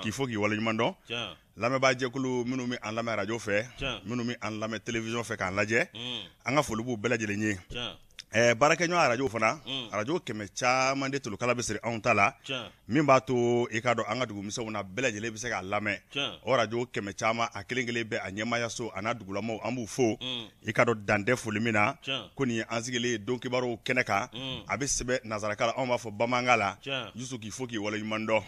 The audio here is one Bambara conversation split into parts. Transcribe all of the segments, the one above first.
K'i fo k'i waleɲuman dɔn. Lamɛnbaajɛkulu minnu bɛ an lamɛn arajo fɛ, minnu bɛ an lamɛn télévision fɛ k'an lajɛ, an ka foli b'u bɛɛ lajɛlen ye. Baarakɛɲɔgɔn arajo fana, arajo 100 caman de tolokala bɛ siri anw ta la, min b'a to i k'a dɔn an ka dugumisɛnw na bɛɛ lajɛlen bɛ se k'a lamɛn. O arajo 100 caman a kelen kelen bɛɛ a ɲɛmaayaso a n'a dugulamaw, an b'u fo i k'a dɔn dan tɛ foli min na. Ko nin ye an sigilen ye don kibaruw kɛnɛ kan, a bɛ sɛbɛn nansarakan la, anw b'a fɔ bamanankan la. Yusu, k'i fo k'i waleɲuman dɔn.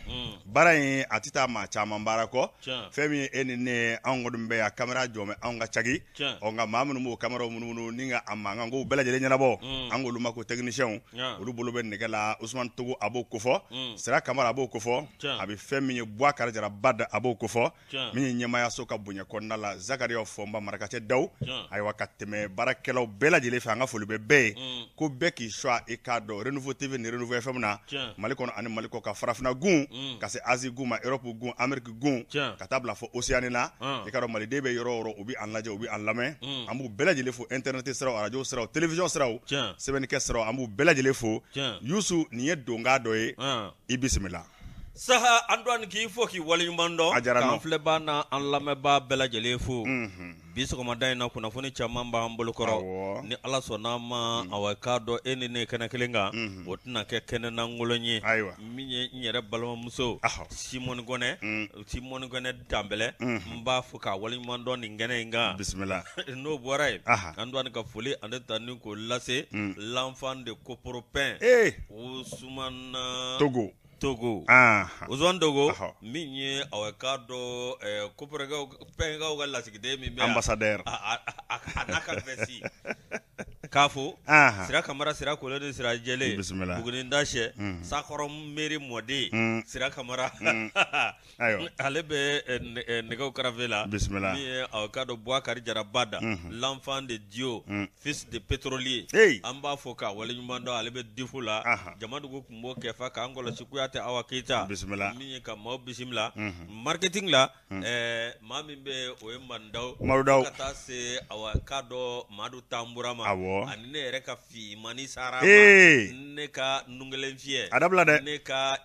Baara in a tɛ taa maa caman baara kɔ. Fɛn min ye e ni ne, anw kɔni bɛ yan, kamera jɔ bɛ anw ka caki. Ɔ nka maa minnu b'o kameraw munumunu ni ka a mankan kow bɛɛ lajɛlen ɲɛnabɔ, an k'olu ma ko techniciens. Olu bolo bɛ nɛgɛ la. Usumani Togo a b'o kofɔ, Sira Kamara a b'o kofɔ, a bɛ fɛn min ye Bubakari Jara Bada a b'o kofɔ. Min ye ɲɛmaayaso ka bonya kɔnɔna la, Zakariya Fɔnba Marakacɛ Daw. Ayiwa, ka tɛmɛ baarakɛlaw bɛɛ lajɛlen fɛ, an ka foli bɛ bɛɛ ye. Ko bɛɛ k'i choix i k'a dɔn Renouveau TV ni Renouveau FM na, Mali kɔnɔ ani Mali kɔ kan, farafinna gun ka se Asie gun ma, Europe gun, Amérique gun, ka taa bila fo Océanie na. I k'a dɔn Maliden bɛ yɔrɔ o yɔrɔ, u bɛ an lajɛ, u bɛ an lamɛn. An b'u bɛɛ lajɛlen fo internet siraw, arajo siraw, télévision siraw, sɛbɛnnikɛ siraw, an b'u bɛɛ lajɛlen fo. Yusu, nin ye donkan dɔ ye, i bisimila. Saha Antoine, k'i fo k'i waleɲuman dɔn. A diyara n ye. K'an filɛbaa n'an lamɛnbaa bɛɛ lajɛlen fo. Bi sɔgɔmada in na, kunnafoni caman b'an bolokɔrɔ. Ni Ala sɔnna a ma, awa k'a dɔn e ni ne kɛnɛ kelen kan, o tɛna kɛ kɛnɛ lankolon ye. Ayiwa. Min ye n yɛrɛ balimamuso Simɔni Kɔnɛ, Simɔni Kɔnɛ Danbɛlɛ, n b'a fo k'a waleɲuman dɔn nin kɛnɛ in kan. Bisimila. N'o bɔra yen, Antoine, ka foli ani tanuni k'o lase l'enfant de Koporopin, Ousmane Togo. Togo, Ousmane Togo, min ye awa k'a dɔn Koporopinkaw ka lasigiden min bɛ ambassadeur, a n'a ka veste, k'a fo Sira Kamara, Sira kolen ni Sira jɛlen, bisimila, Buguni Dasɛ, Sakɔrɔ mairie mɔden, Sira Kamara, ale bɛ nɛgɛw karafe la. Bisimila. Min ye awa k'a dɔn Bubakari Jara Bada, l'enfant de Dieu, fils de pétrolier, an b'a fɔ k'a waleɲuman dɔn, ale bɛ difu la. Jamadugu tun b'o kɛfa k'an kɔlɔsi Kuyate Awa Keyita. Bisimila. Min ye ka maaw bisimila marketing la, maa min bɛ o ye Mandaw, Madu, ka taa se awa k'a dɔn Madu Tanbura ma, ani ne yɛrɛ ka finmani sara, ne ka nun kelen fiyɛ. A dabila dɛ. Ne ka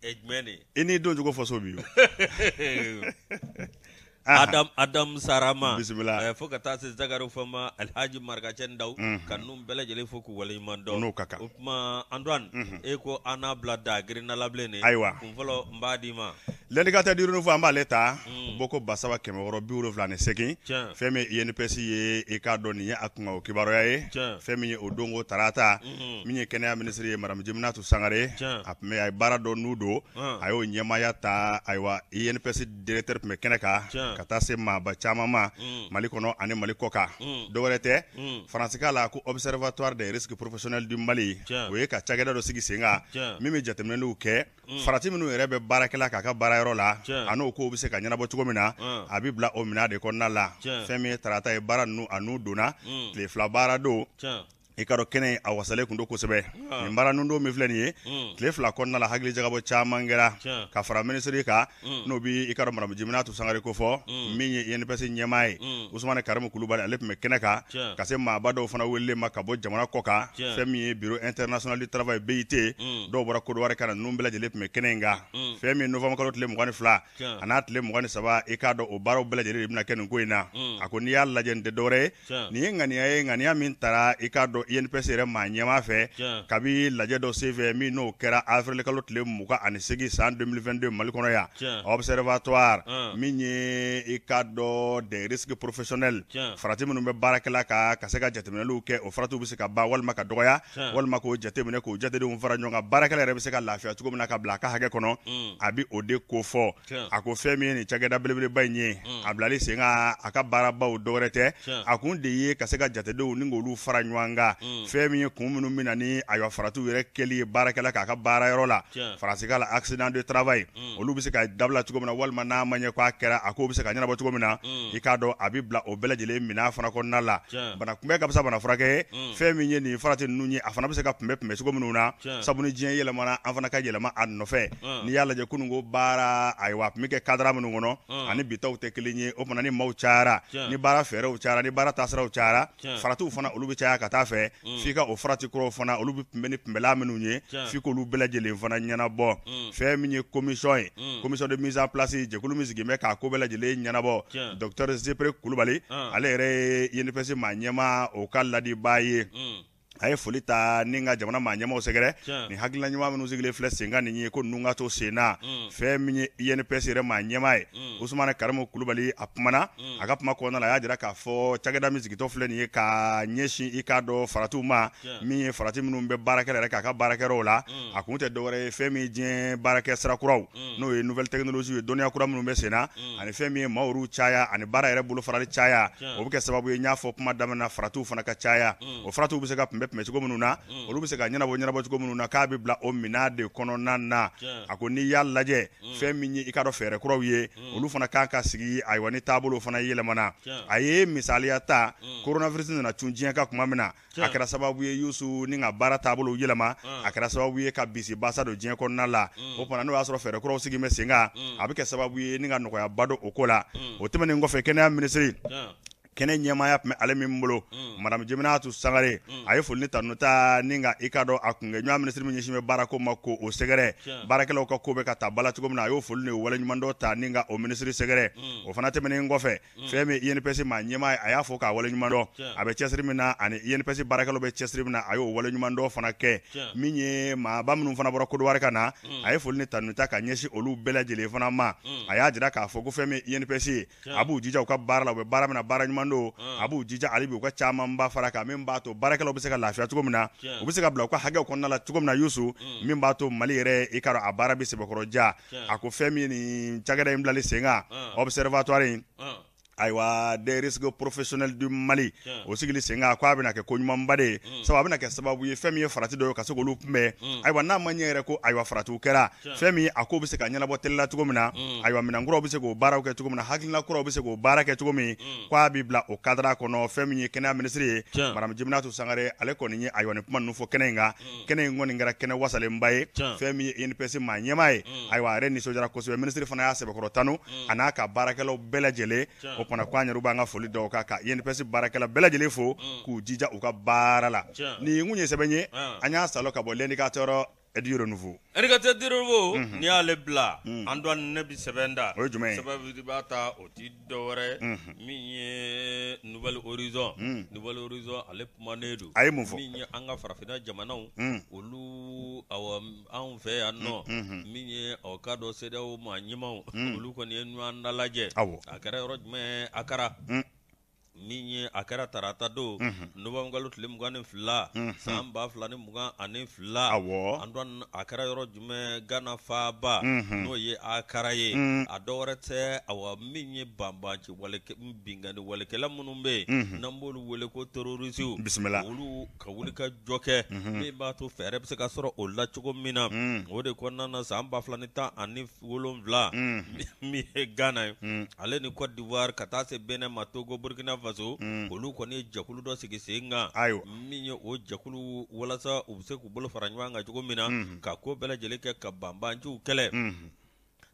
jumɛn de i n'i doncogo fɔ so bi. Adam Adam Sarama. Bisimila. Fo ka taa se Zakari Fama, Alhaji Marikacɛ Ndaw, ka ninnu bɛɛ lajɛlen fo k'u waleɲuman dɔn. N'o ka kan. O tuma Antoine, e ko an n'a bila da girinna la bilen de. Ayiwa. Kun fɔlɔ, n b'a d'i ma. L'indicateur du Renouveau, an b'ale ta bɔko 3678. Fɛn min ye INPS ye, i k'a dɔn nin ye a kunkan o kibaruya ye. Fɛn min ye o don ko tarata, min ye kɛnɛya minisiri ye, madame Jeminatu Sangare, a tun bɛ, a ye baara dɔ n'u don, a y'o ɲɛmaaya ta. Ayiwa, INPS directeur tun bɛ kɛnɛ kan, ka taa se maaba caman ma Mali kɔnɔ ani Mali kɔ kan. Dɔwɛrɛ tɛ, faransikan la ko Observatoire des risques professionnels du Mali, o ye ka cakɛda dɔ sigi sen kan min bɛ jateminɛliw kɛ farati minnu yɛrɛ bɛ baarakɛla k'a ka baarayɔrɔ la, a n'o kow bɛ se ka ɲɛnabɔ cogo min na, a bɛ bila o minɛn de kɔnɔna la. Fɛn min ye tarata ye, baara ninnu a n'u donna tile 2 baara don. I ka dɔn kɛnɛ a wasalen tun don kosɛbɛ. Nin baara ninnu don min filɛ nin ye, tile 2 kɔnɔna la, hakili jagabɔ caman kɛra ka fara minisiri kan, n'o bɛ i ka dɔn madame Jeminatu Sangare ko fɔ, min ye INPS ɲɛmaa ye, Usumani Karimu Kulubali, ale tun bɛ kɛnɛ kan, ka se maaba dɔw fana welelen ma ka bɔ jamana kɔ kan. Fɛn min ye Bureau international du travail BIT, dɔw bɔra Côte d'Ivoire ka na, ninnu bɛɛ lajɛlen tun bɛ kɛnɛ in kan. Fɛn min ye novembre kalo tile 22 a n'a tile 23, i k'a dɔn o baaraw bɛɛ lajɛlen de bɛna kɛ nin ko in na. A ko n'i y'a lajɛ, nin tɛ dɔwɛrɛ ye, nin ye ŋaniya ye, ŋaniya min tara i k'a dɔn INPS yɛrɛ maa ɲɛmaa fɛ kabi lajɛ dɔ senfɛ min n'o kɛra avril kalo tile 28 san 2022 Mali kɔnɔ yan. Observatoire min ye i k'a dɔn des risques professionnels, farati minnu bɛ baarakɛla kan, ka se ka jateminɛliw kɛ, o faratiw bɛ se ka ban walima ka dɔgɔya, walima k'o jateminɛ, k'o jatedenw fara ɲɔgɔn kan, baarakɛla yɛrɛ bɛ se ka lafiya cogo min na ka bila a ka hakɛ kɔnɔ, a bɛ o de kofɔ. A ko fɛn min ye nin cakɛda belebeleba in ye, a bilali sen kan a ka baarabaw dɔwɛrɛ tɛ, a kun de ye ka se ka jatedenw ni k'olu fara ɲɔgɔn kan. Fɛn min ye kun minnu bɛ na ni ayiwa faratiw yɛrɛ kɛli ye baarakɛla k'a ka baarayɔrɔ la, faransikan la accident de travail, olu bɛ se ka dabila cogo min na, walima n'a ma ɲɛ k'a kɛra, a k'o bɛ se ka ɲɛnabɔ cogo min na, i k'a dɔn a bɛ bila o bɛɛ lajɛlen minɛn fana kɔnɔna la. Bana kunbɛn ka fisa bana furakɛ ye. Fɛn min ye nin farati ninnu ye, a fana bɛ se ka kunbɛn kunbɛn cogo minnu na, sabu ni diɲɛ yɛlɛmana, an fana ka yɛlɛma a nɔfɛ. N'i y'a lajɛ kunun ko baara, ayiwa, a tun bɛ kɛ cadre minnu kɔnɔ ani bi taw tɛ kelen ye. O fana ni maaw cayara, ni baara fɛɛrɛw cayara, ni baara taasiraw cayara, faratiw fana olu bɛ caya ka taa fɛ. kunbɛn f'i ka o farati kuraw fana olu bɛ kunbɛn ni kunbɛlan minnu ye f'i k'olu bɛɛ lajɛlen fana ɲɛnabɔ fɛn min ye commission ye commission de mise en place jɛkulu min sigilen bɛ k'a ko bɛɛ lajɛlen ɲɛnabɔ docteur Zepere Kulubali ale yɛrɛ ye INPS maa ɲɛmaa o ka ladibaa ye. A ye foli ta ni ka jamana maa ɲɛmaaw sɛgɛrɛ ni hakilina ɲuman minnu sigilen filɛ sen kan nin ye ko ninnu ka to sen na. Fɛn min ye INPS yɛrɛ maa ɲɛmaa ye Usumani Karimu Kulubali, a kumana a ka kuma kɔnɔna la, a y'a jira k'a fɔ cakɛda min sigitɔ filɛ nin ye ka ɲɛsin i k'a dɔn faratiw ma, min ye farati minnu bɛ baarakɛla yɛrɛ k'a ka baarakɛyɔrɔw la, a kun tɛ dɔwɛrɛ ye fɛn min diɲɛ baarakɛ sira kuraw, n'o ye nouvelle technologie ye, dɔnniya kura minnu bɛ sen na, ani fɛn min ye maaw caya ani baara yɛrɛ bolofarali caya, o bɛ kɛ sababu ye, n y'a fɔ kuma daminɛ na, faratiw fana ka caya. O faratiw bɛ se ka kunbɛn cogo minnu na, olu bɛ se ka ɲɛnabɔ cogo minnu na, k'a bɛ bila o minɛn de kɔnɔna na. A ko n'i y'a lajɛ, fɛn min ye i k'a dɔn fɛɛrɛ kuraw ye, olu fana kan ka sigi, ayiwa ni taabolo fana yɛlɛmana. A ye misaliya ta, coronavirus nana cun diɲɛ kan tuma min na, a kɛra sababu ye Yusu ni ka baara taabolo yɛlɛma, a kɛra sababu ye ka bisibasa don diɲɛ kɔnɔna la. O tuma n'o y'a sɔrɔ fɛɛrɛ kuraw sigi bɛ sen kan, a bɛ kɛ sababu ye ni ka nɔgɔyaba don o ko la. O tɛmɛnen kɔfɛ, kɛnɛya minisiri kɛnɛ ɲɛmaaya tun bɛ ale min bolo, madame Jeminatu Sangare, a ye foli ni tanu ta ni ka i k'a dɔn a kunkɛɲɔgɔn minisiri min ɲɛsin bɛ baarako ma ko o sɛgɛrɛ, baarakɛlaw ka ko bɛ ka taa bala cogo min na, a y'o foli ni waleɲumandɔn ta ni ka o minisiri sɛgɛrɛ. O fana tɛmɛnen kɔfɛ, fɛn min INPS maa ɲɛmaa ye, a y'a fɔ k'a waleɲumandɔn a bɛ cɛsiri min na ani INPS baarakɛlaw bɛ cɛsiri min na, a y'o waleɲumandɔn fana kɛ. Min ye maaba minnu fana bɔra Kodowari ka na, a ye foli ni tanu ta ka ɲɛsin olu bɛɛ lajɛlen fana ma. A y'a jira k'a fɔ ko fɛn min INPS ye, a b'u jija u ka baara la, u bɛ baara min na, baara ɲuman don. A b'u jija hali bi u ka camanba fara kan min b'a to baarakɛlaw bɛ se ka lafiya cogo min na, u bɛ se ka bila u ka hakɛw kɔnɔna la cogo min na, Yusu, min b'a to Mali yɛrɛ i k'a dɔn a baara bɛ sɛbɛkɔrɔ ja. A ko fɛn min nin cakɛda in bilali sen kan, observatoire in, ayiwa des risques professionnels du Mali, o sigili sen kan, ko a bɛna kɛ ko ɲumanba de ye, sabu a bɛna kɛ sababu ye fɛn min ye farati dɔ ye ka se k'olu kunbɛn. Ayiwa n'a ma ɲɛ yɛrɛ ko ayiwa faratiw kɛra, fɛn min a ko bɛ se ka ɲɛnabɔ teliya cogo min na, ayiwa minɛn kuraw bɛ se k'o baaraw kɛ cogo min na, hakilina kuraw bɛ se k'o baara kɛ cogo min, k'a bɛ bila o cadre kɔnɔ. Fɛn min ye kɛnɛya minisiri ye, madame Jeminatu Sangare, ale kɔni ye ayiwa nin kuma ninnu fɔ kɛnɛ in kan. Kɛnɛ in kɔni kɛra kɛnɛ wasalenba ye. Fɛn min ye INPS maa ɲɛmaa ye, ayiwa a yɛrɛ nisɔndiyara kosɛbɛ. Minisiri fana y'a sɛbɛkɔrɔ tanu a n'a ka baarakɛlaw bɛɛ lajɛlen. O tuma ko an yɛrɛ b'an ka foli da o kan ka INPS baarakɛla bɛɛ lajɛlen fo k'u jija u ka baara la. Nin kun ye sɛbɛn ye, an y'a salo ka bɔ L'Indicateur du Renouveau. Indicateur du Renouveau, n'i y'ale bila, Antoine, ne bɛ sɛbɛn da. O ye jumɛn ye? Sɛbɛn b'a ta, o ti dɔwɛrɛ min ye Nouvel Horizon. Nouvel Horizon, ale kumanen don. A ye mun fɔ? Min ye an ka farafinna jamanaw, olu, awa anw fɛ yan nɔ, min ye aw k'a dɔn CEDEAO maa ɲɛmaaw, olu kɔni ye ɲɔgɔn dalajɛ. A kɛra yɔrɔ jumɛn? Akara. Min ye a kɛra tarata don, novembre kalo tile 22 san 2022. Antoine, a kɛra yɔrɔ jumɛn? Gana faaba, n'o ye Akara ye. A dɔw wɛrɛ tɛ, awa min ye banbanci wale, binkanni walekɛla minnu bɛ yen n'an b'olu wele ko terroristew, bisimila, olu ka wuli ka jɔ kɛ min b'a to fɛɛrɛ bɛ se ka sɔrɔ o la cogo min na. O de kɔnɔna na, san 2017, min ye Gana ye, ale ni Côte d'Ivoire, ka taa se Benin ma, Togo, Burkina Faso, olu kɔni ye jɛkulu dɔ sigi sen kan. Min ye o jɛkulu, walasa u bɛ se k'u bolo fara ɲɔgɔn kan cogo min na ka ko bɛɛ lajɛlen kɛ ka banbanciw kɛlɛ.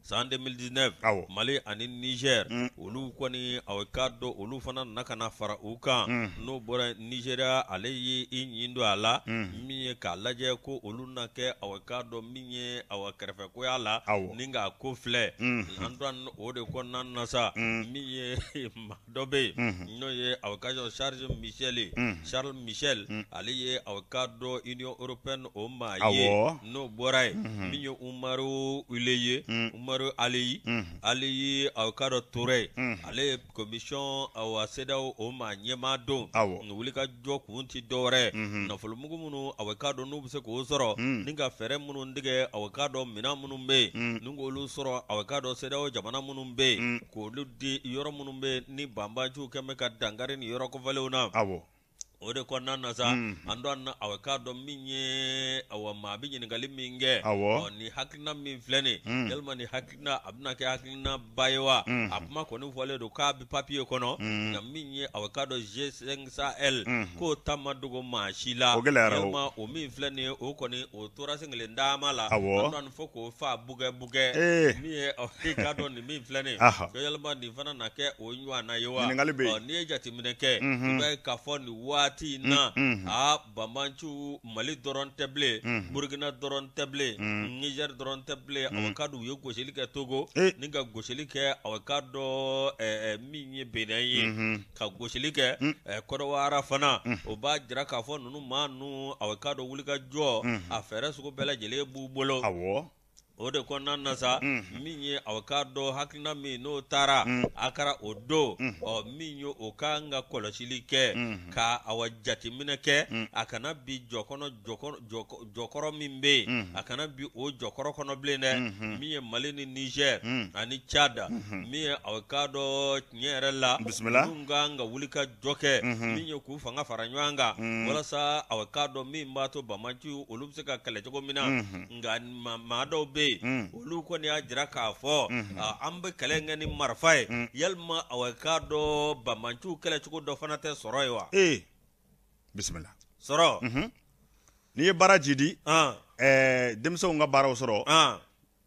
San 2019, Mali ani Niger, olu kɔni, aw k'a dɔn olu fana nana ka na fara u kan. N'o bɔra Nigeria, ale ye i ɲin don a la, min ye k'a lajɛ ko olu na kɛ, aw k'a dɔn min ye aw kɛrɛfɛkoya la ni k'a ko filɛ. Antoine, o de kɔnɔna na sa, min ye maa dɔ bɛ yen, n'o ye aw k'a dɔn Charles Michel ye. Charles Michel, ale ye aw k'a dɔn Union européenne o maa ye. N'o bɔra yen, min ye Umaru Ule ye, Umaru Aliyu, ale ye aw k'a dɔn Toure, ale ye commission awa CEDEAO o maa ɲɛmaa don. Wuli ka jɔ kun tɛ dɔwɛrɛ, nafolomugu minnu aw k'a dɔn n'u bɛ se k'o sɔrɔ ni ka fɛɛrɛ minnu tigɛ, aw k'a dɔn minɛn minnu bɛ yen ni k'olu sɔrɔ, aw k'a dɔn CEDEAO jamana minnu bɛ yen, k'olu di yɔrɔ minnu bɛ yen ni banbanciw kɛlen bɛ ka dankari nin yɔrɔ kofɔlenw na. O de kɔnɔna na sa, Antoine, aw k'a dɔn min ye, awa maa bɛ ɲininkali min kɛ, nin hakilina min filɛ nin, yalima nin hakilina a bɛna kɛ hakilina ba ye wa? A kuma kɔni fɔlen don k'a bɛ papiye kɔnɔ, nka min ye aw k'a dɔn G5 Sahel k'o ta ma dogo maa si la. O gɛlɛyara o. Yalima o min filɛ nin ye, o kɔni o tora sen kelen taama la. Antoine, fo k'o fa bugɛ bugɛ. Min ye aw k'a dɔn nin min filɛ nin ye, ko yalima nin fana na kɛ o ɲɔgɔnna ye wa? Ɲininkali bɛ yen. N'i ye jateminɛ kɛ, i b'a ye k'a fɔ nin waati waati in na, aa, banbaanciw Mali dɔrɔn tɛ bilen, Burukina dɔrɔn tɛ bilen, Niger dɔrɔn tɛ bilen, awa k'a dɔn u ye gosili kɛ Togo ni ka gosili kɛ awa k'a dɔn min ye Benin ye, ka gosili kɛ Kɔdiwara fana. O b'a jira k'a fɔ ninnu maa ninnu, awa k'a dɔn wulikajɔ a fɛɛrɛ sugu bɛɛ lajɛlen b'u bolo. Awɔ. O de kɔnɔna na sa, min ye awa k'a dɔn hakilina min n'o taara a kɛra o don, ɔ min ye o ka kan ka kɔlɔsili kɛ ka awa jateminɛ kɛ, a kana bin jɔkɔnɔ jɔkɔrɔ min bɛ yen, a kana bin o jɔkɔrɔ kɔnɔ bilen dɛ. Min ye Mali ni Niger ani Tchad, min ye awa k'a dɔn tiɲɛ yɛrɛ la, bisimila, ninnu ka kan ka wuli ka jɔ kɛ, min ye k'u fanga fara ɲɔgɔn kan walasa awa k'a dɔn min b'a to banbaanciw olu bɛ se ka kɛlɛ cogo min na. Nka maa dɔw bɛ yen, olu kɔni y'a jira k'a fɔ an bɛ kɛlɛ kɛ ni marifa ye, yalima awa k'a dɔn banbaanciw kɛlɛcogo dɔ fana tɛ sɔrɔ ye wa? Ee, bisimila. Sɔrɔ. N'i ye baara jidi, denmisɛnw ka baaraw sɔrɔ,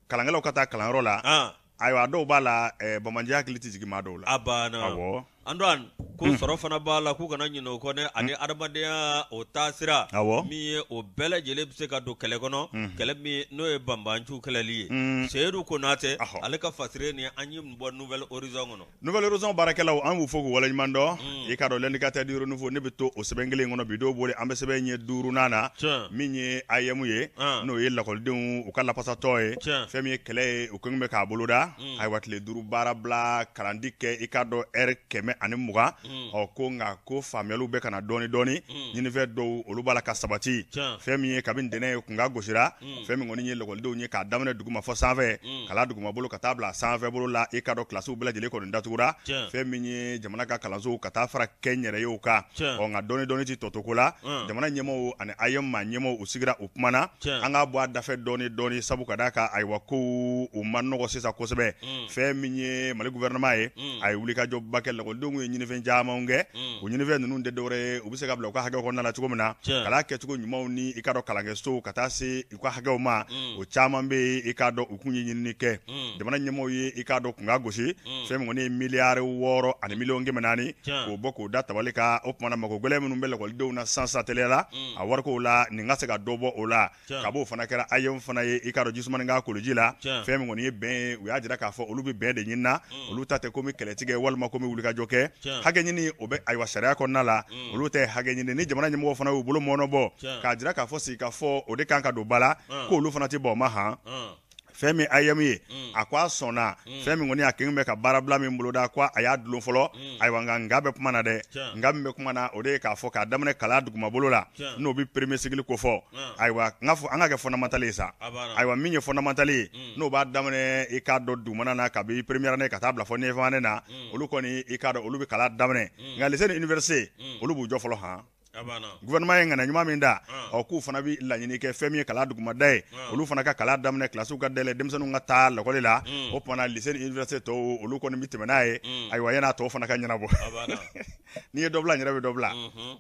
kalankɛlaw ka taa kalanyɔrɔ la, ayiwa, dɔw b'a la, banbaanci hakili tɛ jigin maa dɔw la. A banna. Awɔ. Antoine ko sɔrɔ fana b'a la, k'u kana ɲinɛ o kɔ dɛ, ani adamadenya o taasira, awɔ, min ye o bɛɛ lajɛlen bɛ se ka don kɛlɛ kɔnɔ, kɛlɛ min n'o ye banbaanciw kɛlɛli ye. Seyidu Konatɛ, ale ka fasiri ni an ye bɔ Nouvel Horizon kɔnɔ. Nouvel Horizon baarakɛlaw, an b'u fo k'u waleɲuman dɔn. I k'a dɔn L'Indicateur du Renouveau, ne bɛ to o sɛbɛn kelen kɔnɔ bi dɔw bolo. An bɛ sɛbɛn ɲɛ duurunan na, min ye AEEM ye, n'o ye lakɔlidenw u ka lafasatɔn ye. Fɛn min ye kɛlɛ ye, u kɛlen bɛ k'a boloda. Ayiwa, tile 5 baara bila, kalandi kɛ, i k'a dɔn heure 120. Ɔ ko nka ko faamuyaliw bɛ ka na dɔɔni dɔɔni, ɲinifɛn dɔw olu b'a la ka sabati. Fɛn min ye kabini ntɛnɛn ye kunkan gosira, fɛn min kɔni ye lakɔlidenw ye k'a daminɛ duguma fɔ sanfɛ, kalan duguma bolo ka taa bila sanfɛ bolo la, i k'a dɔn kilasiw bɛɛ lajɛlen kɔni datugura. Fɛn min ye jamana ka kalansow ka taa fara kɛnyɛrɛyew kan. Ɔ nka dɔɔni dɔɔni tɛ tɔtoko la. Jamana ɲɛmɔgɔw ani AEEM maa ɲɛmɔgɔw, u sigira, u kumana, an k'a bɔ a dafɛ dɔɔni dɔɔni, sabu ka d'a kan, ayiwa, kow u ma nɔgɔ sisan kosɛbɛ. Fɛn min ye Mali gouvernement ye, a ye wulikajɔba kɛ. Lakɔlidenw ye ɲinifɛn caman kɛ. O ɲinifɛn ninnu tɛ dɔwɛrɛ ye, u bɛ se ka bila u ka hakɛ kɔnɔna la cogo min na, kalan kɛcogo ɲumanw ni i k'a dɔn kalankɛsow ka taa se u ka hakɛw ma, o caman bɛ yen. I k'a dɔn u kun ye ɲinini kɛ. Jamana ɲɛmɔgɔw ye, i k'a dɔn kunkan gosi, fɛn min kɔni ye miliyari 6 ani miliyɔn 400 k'o bɔ k'o da tabali kan. O tuma na, mago gɛlɛn minnu bɛ lakɔlidenw na sisan teliya la, a warikow la, nin ka se ka dɔ bɔ o la. Ka b'o fana kɛra AEEM fana ye, i k'a dɔn jisumani k'a koloji la. Fɛn min kɔni ye bɛn ye, u y'a jira k'a fɔ olu bɛ bɛn de ɲini na. Olu ta tɛ ko kɛlɛtigɛ walima ko wulikajɔ kɛ. Hakɛ ɲini, o bɛ ayiwa sariya kɔnɔna la. Olu tɛ hakɛ ɲini. Ni jamana ɲɛmɔgɔ fana y'u bolo mɔnɔ bɔ k'a jira k'a fɔ sigikafɔ o de kan ka don ba la, ko olu fana tɛ bɔ o ma. Han, fɛn min AEEM ye, a ko a sɔnna. Fɛn min kɔni a kɛlen bɛ ka baarabila min boloda, ko a y'a dulon fɔlɔ. Ayiwa, nka nka bɛ kuma na dɛ. Nka min bɛ kuma na, o de ye k'a fɔ k'a daminɛ kalan dugumabolo la, n'o bɛ premier cycle ko fɔ. Ayiwa, n ka fɔ an ka kɛ fondamental ye sa. Ayiwa, min ye fondamental ye, n'o b'a daminɛ, i k'a dɔn dugumana na, kabi première année ka taa bila fɔ neuvième année na, olu kɔni, i k'a dɔn olu bɛ kalan daminɛ. Nka lycée ni université, olu b'u jɔ fɔlɔ. Han, gouvernement ye ŋaniya ɲuman min da, ɔ k'u fana bɛ laɲini kɛ. Fɛn min ye kalan dugumada ye, olu fana ka kalan daminɛ, kilasiw ka dayɛlɛ, denmisɛnninw ka taa lakɔli la. O tuma na, lycée ni université tɔw, olu kɔni bɛ tɛmɛ n'a ye. Ayiwa, yan'a tɔw fana ka ɲɛnabɔ, n'i ye dɔ bila, n yɛrɛ bɛ dɔ bila,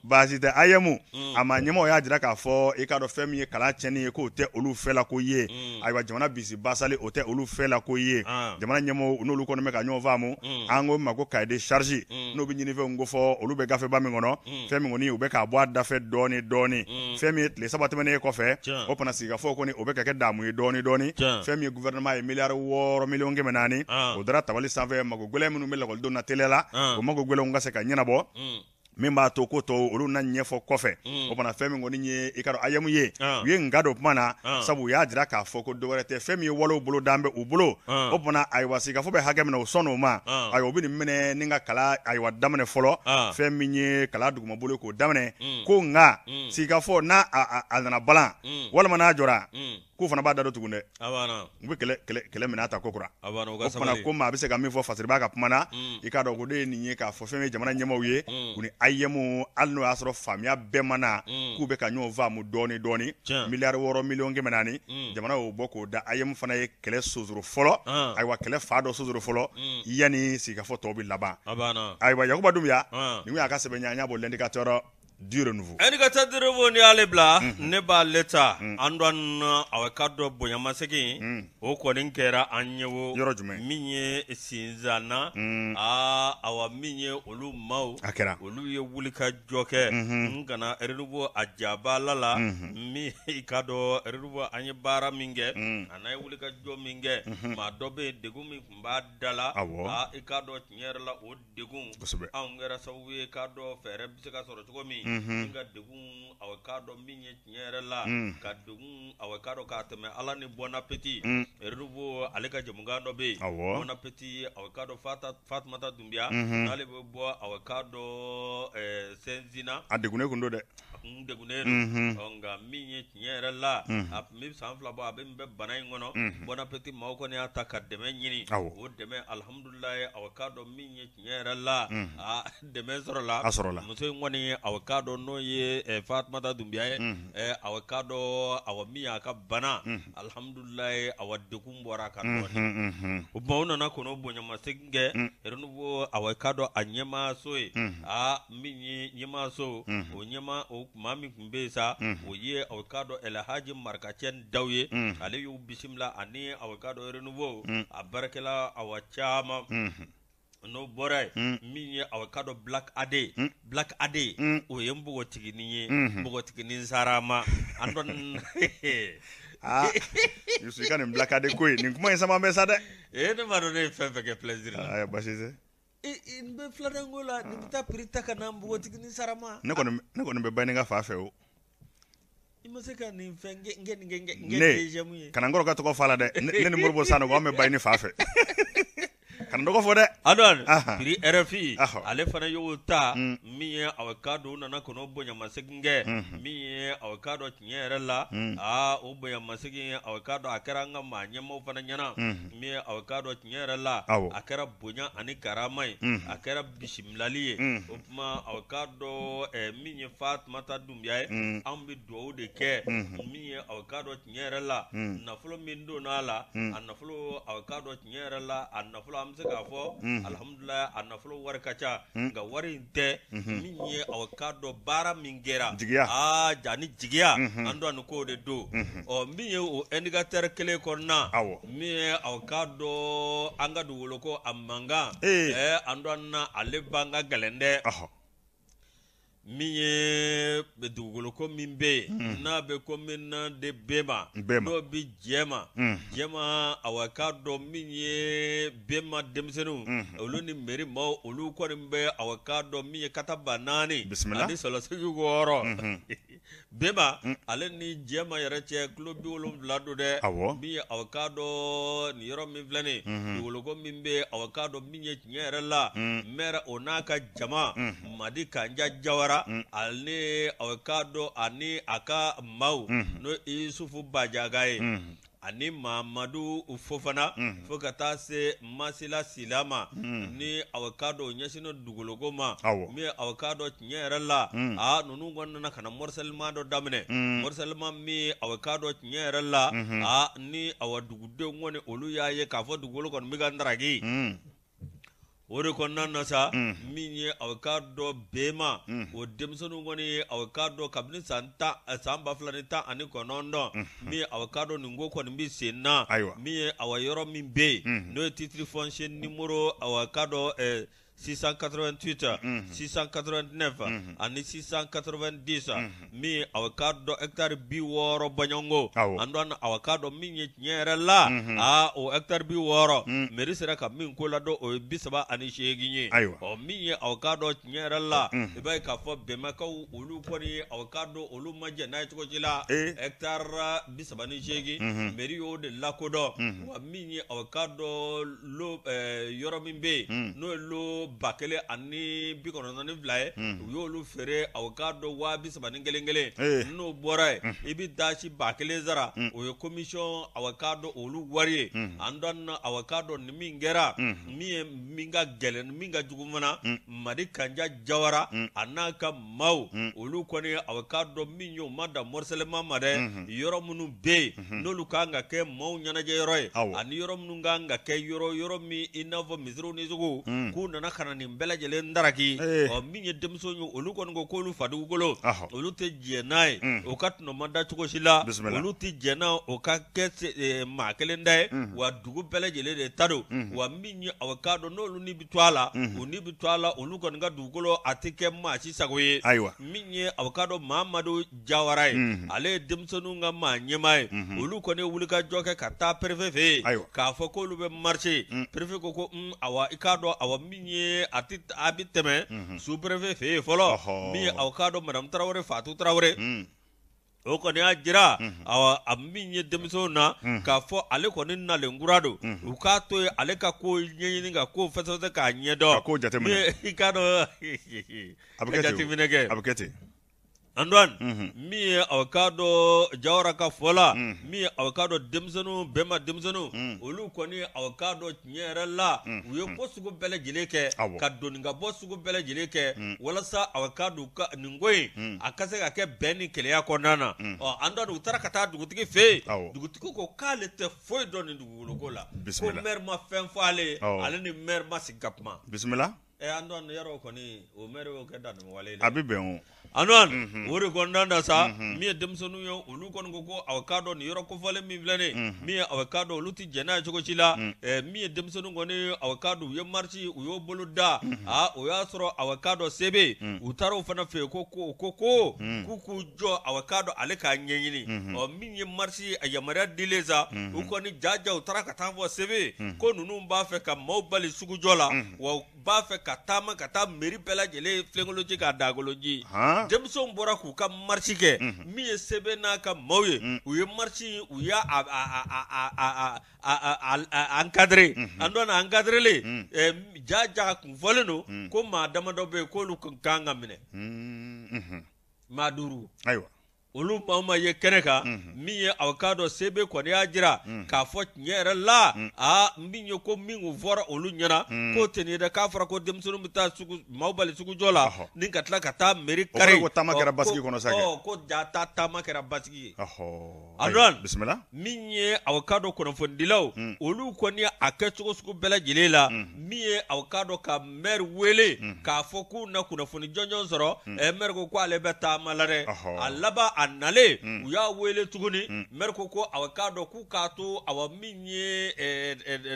baasi tɛ. AEEM a ma ɲɛmɔgɔ y'a jira k'a fɔ, i k'a dɔn fɛn min ye kalan tiɲɛni ye, k'o tɛ olu fɛla ko ye. Ayiwa, jamana bisi basali, o tɛ olu fɛla ko ye. Jamana ɲɛmɔgɔw n'olu kɔni bɛ ka ɲɔgɔn faamu. An ko ma ko cahier de charge, n'o bɛ ɲinifɛnw ko fɔ, olu bɛ gafeba min kɔnɔ. Fɛn min kɔni u bɛ k'a bɔ a dafɛ dɔɔni dɔɔni. Fɛn min ye tile 3 tɛmɛnen kɔfɛ, o fana sigikafɔ kɔni, o bɛ ka kɛ damu ye dɔɔni dɔɔni. Fɛn min ye gouvernement ye miliyari 6 miliyɔn 400, o dara tabali sanfɛ. Mago gɛlɛn minnu bɛ lakɔlidenw na teliya la, o mago gɛlɛnw ka se ka ɲɛnabɔ, min b'a to ko tɔw olu na ɲɛfɔ kɔfɛ. O fana, fɛn min kɔni ye, i ka dɔn AEEM ye, u ye nka don kuma na, sabu u y'a jira k'a fɔ ko dɔwɛrɛ tɛ, fɛn min ye walew bolo dan bɛ u bolo. O fana, ayiwa, sigikafɔ bɛ hakɛ min na, o sɔnn'o ma. Ayiwa, u bɛ nin minɛ ni ka kalan, ayiwa, daminɛ fɔlɔ. Fɛn min ye kalan dugumabolo, k'o daminɛ, ko nka sigikafɔ n'a a nana balan walima n'a jɔra, k'u fana b'a da don tugun dɛ. U bɛ kɛlɛ minɛ ta ko kura. O fana ko maa bɛ se ka min fɔ Fasiriba ka kuma na, i k'a dɔn ko de ye nin ye, k'a fɔ fɛn ye jamana ɲɛmaaw ye, u ni AEEM, hali n'o y'a sɔrɔ faamuya bɛɛ ma na, k'u bɛ ka ɲɔgɔn faamu dɔɔni dɔɔni. Miliyari 6 miliyɔn 400, jamana y'o bɔ k'o da AEEM fana ye kɛlɛ sonsoro fɔlɔ. Ayiwa, kɛlɛ fa dɔ sonsoro fɔlɔ yanni sigikafɔ tɔw bɛ laban. Ayiwa, Yakuba Dunbiya, nin y'a ka sɛbɛn, an y'a bɔ L'Indicateur. du renouveau. Indicateur du renouveau n'i y'ale bila, ne b'ale ta. An a ka dɔn bonyamasegin o kɔni kɛra an ye o. Yɔrɔ jumɛn? Min ye Sinzana, aa awa, min ye olu maaw, A kɛra. olu ye wuli ka jɔ kɛ n kana renouveau a jabala la. Min i ka dɔn renouveau, an ye baara min kɛ, a n'a ye wuli ka jɔ min kɛ, maa dɔ bɛ yen, degun min tun b'a da la, aa i k'a dɔn tiɲɛ yɛrɛ la, o degun, anw kɛra sababu ye k'a dɔn fɛɛrɛ bɛ se ka sɔrɔ cogo min min ka degun, awa k'a dɔn min ye tiɲɛ yɛrɛ la, ka degun, awa k'a dɔn k'a tɛmɛ Ala ni Bon Appétit. Renouveau ale ka jamukan dɔ bɛ yen, Bon Appétit, awa k'a dɔn Fatumata Dunbiya, n'ale bɛ bɔ, awa k'a dɔn Sɛnzina. A degunnen kun don dɛ. A kun degunnen don. Ɔ nka min ye tiɲɛ yɛrɛ la, a tun bɛ san 2 bɔ a bɛ min bɛ bana in kɔnɔ. Bon Appétit maaw kɔni y'a ta ka dɛmɛ ɲini. O dɛmɛ, alihamudulilayi, awa k'a dɔn min ye tiɲɛ yɛrɛ la, a dɛmɛ sɔrɔla. A sɔrɔla. Muso in kɔni, awa k'a dɔn n'o ye Fatumata Dunbiya ye, awa k'a dɔn, awa min y'a ka bana, alihamudulilayi, awa degun bɔra a kan dɔɔnin. O tuma u nana kɔnɔ bonyamasegin kɛ renouveau, awa k'a dɔn a ɲɛmaaso ye. Aa min ye ɲɛmaaso, o ɲɛmaa, o maa min tun bɛ yen sa, o ye awa k'a dɔn Ɛlɛhaji Marikacɛ Daw ye. Ale y'u bisimila ani awa k'a dɔn renouveau a baarakɛla awa caman. N'o bɔra yen, min ye awa k'a dɔn Black AD, Black AD, o ye npogotiginin ye, npogotiginin sarama an dɔn. Aa Yusu, i ka nin Black AD ko in, nin kuma in sama bɛ sa dɛ. Ee, ne m'a dɔn ne ye fɛn fɛn kɛ plaisir la. Ayi, baasi tɛ. N bɛ filanan ko la, nin bɛ taa prix ta ka na npogotiginin sarama. Ne kɔni bɛ Bayininka fa fɛ o. I ma se ka nin fɛn n kɛ nin kɛ Ne deuxième ye. Kana n kɔrɔkɛ tɔgɔ f'a la dɛ. Ne ni Moribo Sanogo, an bɛ Bayini fa fɛ. Kana dɔgɔ fɔ dɛ. Adɔn prix RFI, ale fana y'o ta. Min ye awa k'a dɔn u nana kɔnɔ bonyamasegin kɛ, min ye awa k'a dɔn tiɲɛ yɛrɛ la, aa o bonyamasegin, awa k'a dɔn a kɛra an ka maa ɲɛmaaw fana ɲɛna. Min ye awa k'a dɔn tiɲɛ yɛrɛ la, a kɛra bonya ani karama ye, a kɛra bisimilali ye. O tuma awa k'a dɔn min ye Fatumata Dunbiya ye, anw bɛ dugawu de kɛ. Min ye awa k'a dɔn tiɲɛ yɛrɛ la, nafolo min donna a la, a nafolo, awa k'a dɔn tiɲɛ yɛrɛ la, a nafolo, an bɛ se k'a fɔ alihamudulilayi, a nafolo wari ka ca. Nka wari in tɛ, min ye awa k'a dɔn baara min kɛra, jigiya, aa ja ni jigiya, an dɔn nin ko de don. Ɔ min ye o indicateur kelen kɔnɔna, min ye awa k'a dɔn an ka dugukolo ko a mankan, an dɔn na ale b'an ka gɛlɛn dɛ. Min ye dugukolo ko min bɛ yen, n'a bɛ commune de Bema, n'o bɛ Jɛma, Jɛma, awa k'a dɔn min ye Bema denmisɛnninw, olu ni mairie maaw, olu kɔni bɛ awa k'a dɔn min ye kata 4000 ani sɔlɔsigi 6. Bema ale ni Jɛma yɛrɛ cɛ kilo 70 don dɛ. Min ye awa k'a dɔn nin yɔrɔ min filɛ nin, dugukolo ko min bɛ, awa k'a dɔn min ye tiɲɛ yɛrɛ la, maire o n'a ka jama, Madi Kanja Jawara, ale awa k'a dɔn ani a ka maaw, n'o Isufu Bajaga ye ani Mamadu Fofana, fo ka taa se Masila Sila ma, ni awa k'a dɔn o ɲɛsinnen dugukolo ko ma. Min ye awa k'a dɔn tiɲɛ yɛrɛ la, aa ninnu kɔni nana ka na morcellement dɔ daminɛ, morcellement min awa k'a dɔn tiɲɛ yɛrɛ la, aa ni awa dugudenw kɔni olu y'a ye k'a fɔ dugukolo kɔni bɛ ka ndaraki. O de kɔnɔna na sa, min ye awa k'a dɔn Bema o denmisɛnninw kɔni, awa k'a dɔn kabini san 2019, min ye awa k'a dɔn nin ko kɔni bɛ sen na. Min ye awa yɔrɔ min bɛ yen, n'o ye titre foncier numéro awa k'a dɔn 688, 689 ani 690, min awa k'a dɔn hectare 60 bɔɲɔgɔnko. An dɔn awa k'a dɔn min ye tiɲɛ yɛrɛ la, aa o hectare 60, mairie sera ka min ko ladɔn, o ye 38 ye. Ɔ min ye awa k'a dɔn tiɲɛ yɛrɛ la, i b'a ye k'a fɔ Bɛnbakaw olu kɔni, awa k'a dɔn olu ma jɛn n'a ye cogo si la. Hectare 38, mairie y'o de lakodɔn. Wa min ye awa k'a dɔn lo yɔrɔ min bɛ yen, n'o ye lo 1092 ye, u y'olu feere awa k'a dɔn 31,000. N'o bɔra yen, i bɛ dasi 1000 sara, o ye commission awa k'a dɔn olu wari ye. An dɔn awa k'a dɔn ni min kɛra, min ye min ka gɛlɛn, min ka jugu fana, Madi Kanja Jawara a n'a ka maaw, olu kɔni awa k'a dɔn min ye, u ma dan morcellement ma dɛ. Yɔrɔ minnu bɛ yen n'olu kan ka kɛ maaw ɲɛnajɛ yɔrɔ ye, ani yɔrɔ minnu kan ka kɛ yɔrɔ min i n'a fɔ misiriw ni suguw, k'u nana ka na nin bɛɛ lajɛlen daraki ɔ min ye denmisɛnw ye olu kɔni ko k'olu fa dugukolo olu tɛ jɛn n'a ye o ka tɔnɔmada cogo si la olu tɛ jɛn n'a o ka kɛ maa kelen ta ye wa dugu bɛɛ lajɛlen de ta don wa min ye aw k'a dɔn n'olu ni bɛ to a la u ni bɛ to a la olu kɔni ka dugukolo a tɛ kɛ maa si sago ye ayiwa min ye aw k'a dɔn Mamadu Jawara ye ale ye denmisɛnninw ka maa ɲɛmaa ye olu kɔni ye wulikajɔ kɛ ka taa perefe fɛ yen ayiwa k'a fɔ k'olu bɛ marcher perefe ko awa i k'a dɔn awa min ye a bɛ tɛmɛ sous perefe fɛ yen fɔlɔ min ye aw k'a dɔn madame Tarawele Fatu Tarawele o kɔni y'a jira awa a min ye denmisɛnw na k'a fɔ ale kɔni nalen kura don u k'a to yen ale ka ko ɲɛɲini ka ko fɛsɛfɛsɛ k'a ɲɛdɔn ka ko jateminɛ i k'a dɔn a bɛ jateminɛ kɛ a bɛ kɛ ten Antoine min ye aw k'a dɔn Jawara ka fɔ la min ye aw k'a dɔn denmisɛnninw bɛnba denmisɛnninw olu kɔni aw k'a dɔn tiɲɛ yɛrɛ la u ye ko sugu bɛɛ lajɛlen kɛ ka doni ka bɔ sugu bɛɛ lajɛlen kɛ walasa aw k'a dɔn nin ko in a ka se ka kɛ bɛn ni kelenya kɔnɔna na ɔ Antoine u taara ka taa dugutigi fɛ yen dugutigi ko k'ale tɛ foyi dɔn nin dugukolo ko la ko maire ma fɛn fɔ ale ye ale ni maire ma sigi ka kuma bisimila Antoine yɔrɔ kɔni o maire y'o kɛ dantɛmɛwale ye a bɛ bɛn o Antoine o de kɔnɔna na sa min ye denmisɛnninw ye olu kɔni ko ko aw k'a dɔn nin yɔrɔ kofɔlen min filɛ nin min ye aw k'a dɔn olu tɛ jɛn n'a ye cogo si la min ye denmisɛnninw kɔni aw k'a dɔn u ye marche u y'o bolo da aa o y'a sɔrɔ aw k'a dɔn CB u taara o fana fɛ yen ko ko ko ko k'u k'u jɔ aw k'a dɔn ale k'a ɲɛɲini ɔ min ye marche a yamaruya dilen sa u kɔni jaja u taara ka taa fɔ CB ko ninnu b'a fɛ ka maaw bali sugujɔ la wa b'a fɛ ka taama ka taa mairie bɛɛ lajɛlen filenkolonci k'a dagolonci denmisɛnw bɔra k'u ka marche kɛ min ye CB n'a ka maaw ye u ye marche u y'a encadré Antoine encadrélen jaja kun fɔlen don ko maa damadɔ bɛ yen k'olu kan ka minɛ maa duuru ayiwa olu maa ma ye kɛnɛ kan min ye aw k'a dɔn CB kɔni y'a jira k'a fɔ tiɲɛ yɛrɛ la aa min ye ko min kun fɔra olu ɲɛna k'o tɛ nin ye dɛ k'a fɔra ko denmisɛnninw bɛ taa maaw bali sugujɔ la ni ka tila ka taa mairie kari ko taama kɛra basigi kɔnɔ sa ko ja ta taama kɛra basigi ye Antoine bisimila min ye aw k'a dɔn kunnafonidilaw olu kɔni a kɛcogo sugu bɛɛ lajɛlen la min ye aw k'a dɔn ka maire wele k'a fɔ k'u na kunnafoni jɔnjɔn sɔrɔ maire ko ko ale bɛ taama la dɛ a laban a nalen u y'a wele tuguni maire ko ko aw k'a dɔn k'u k'a to awa min ye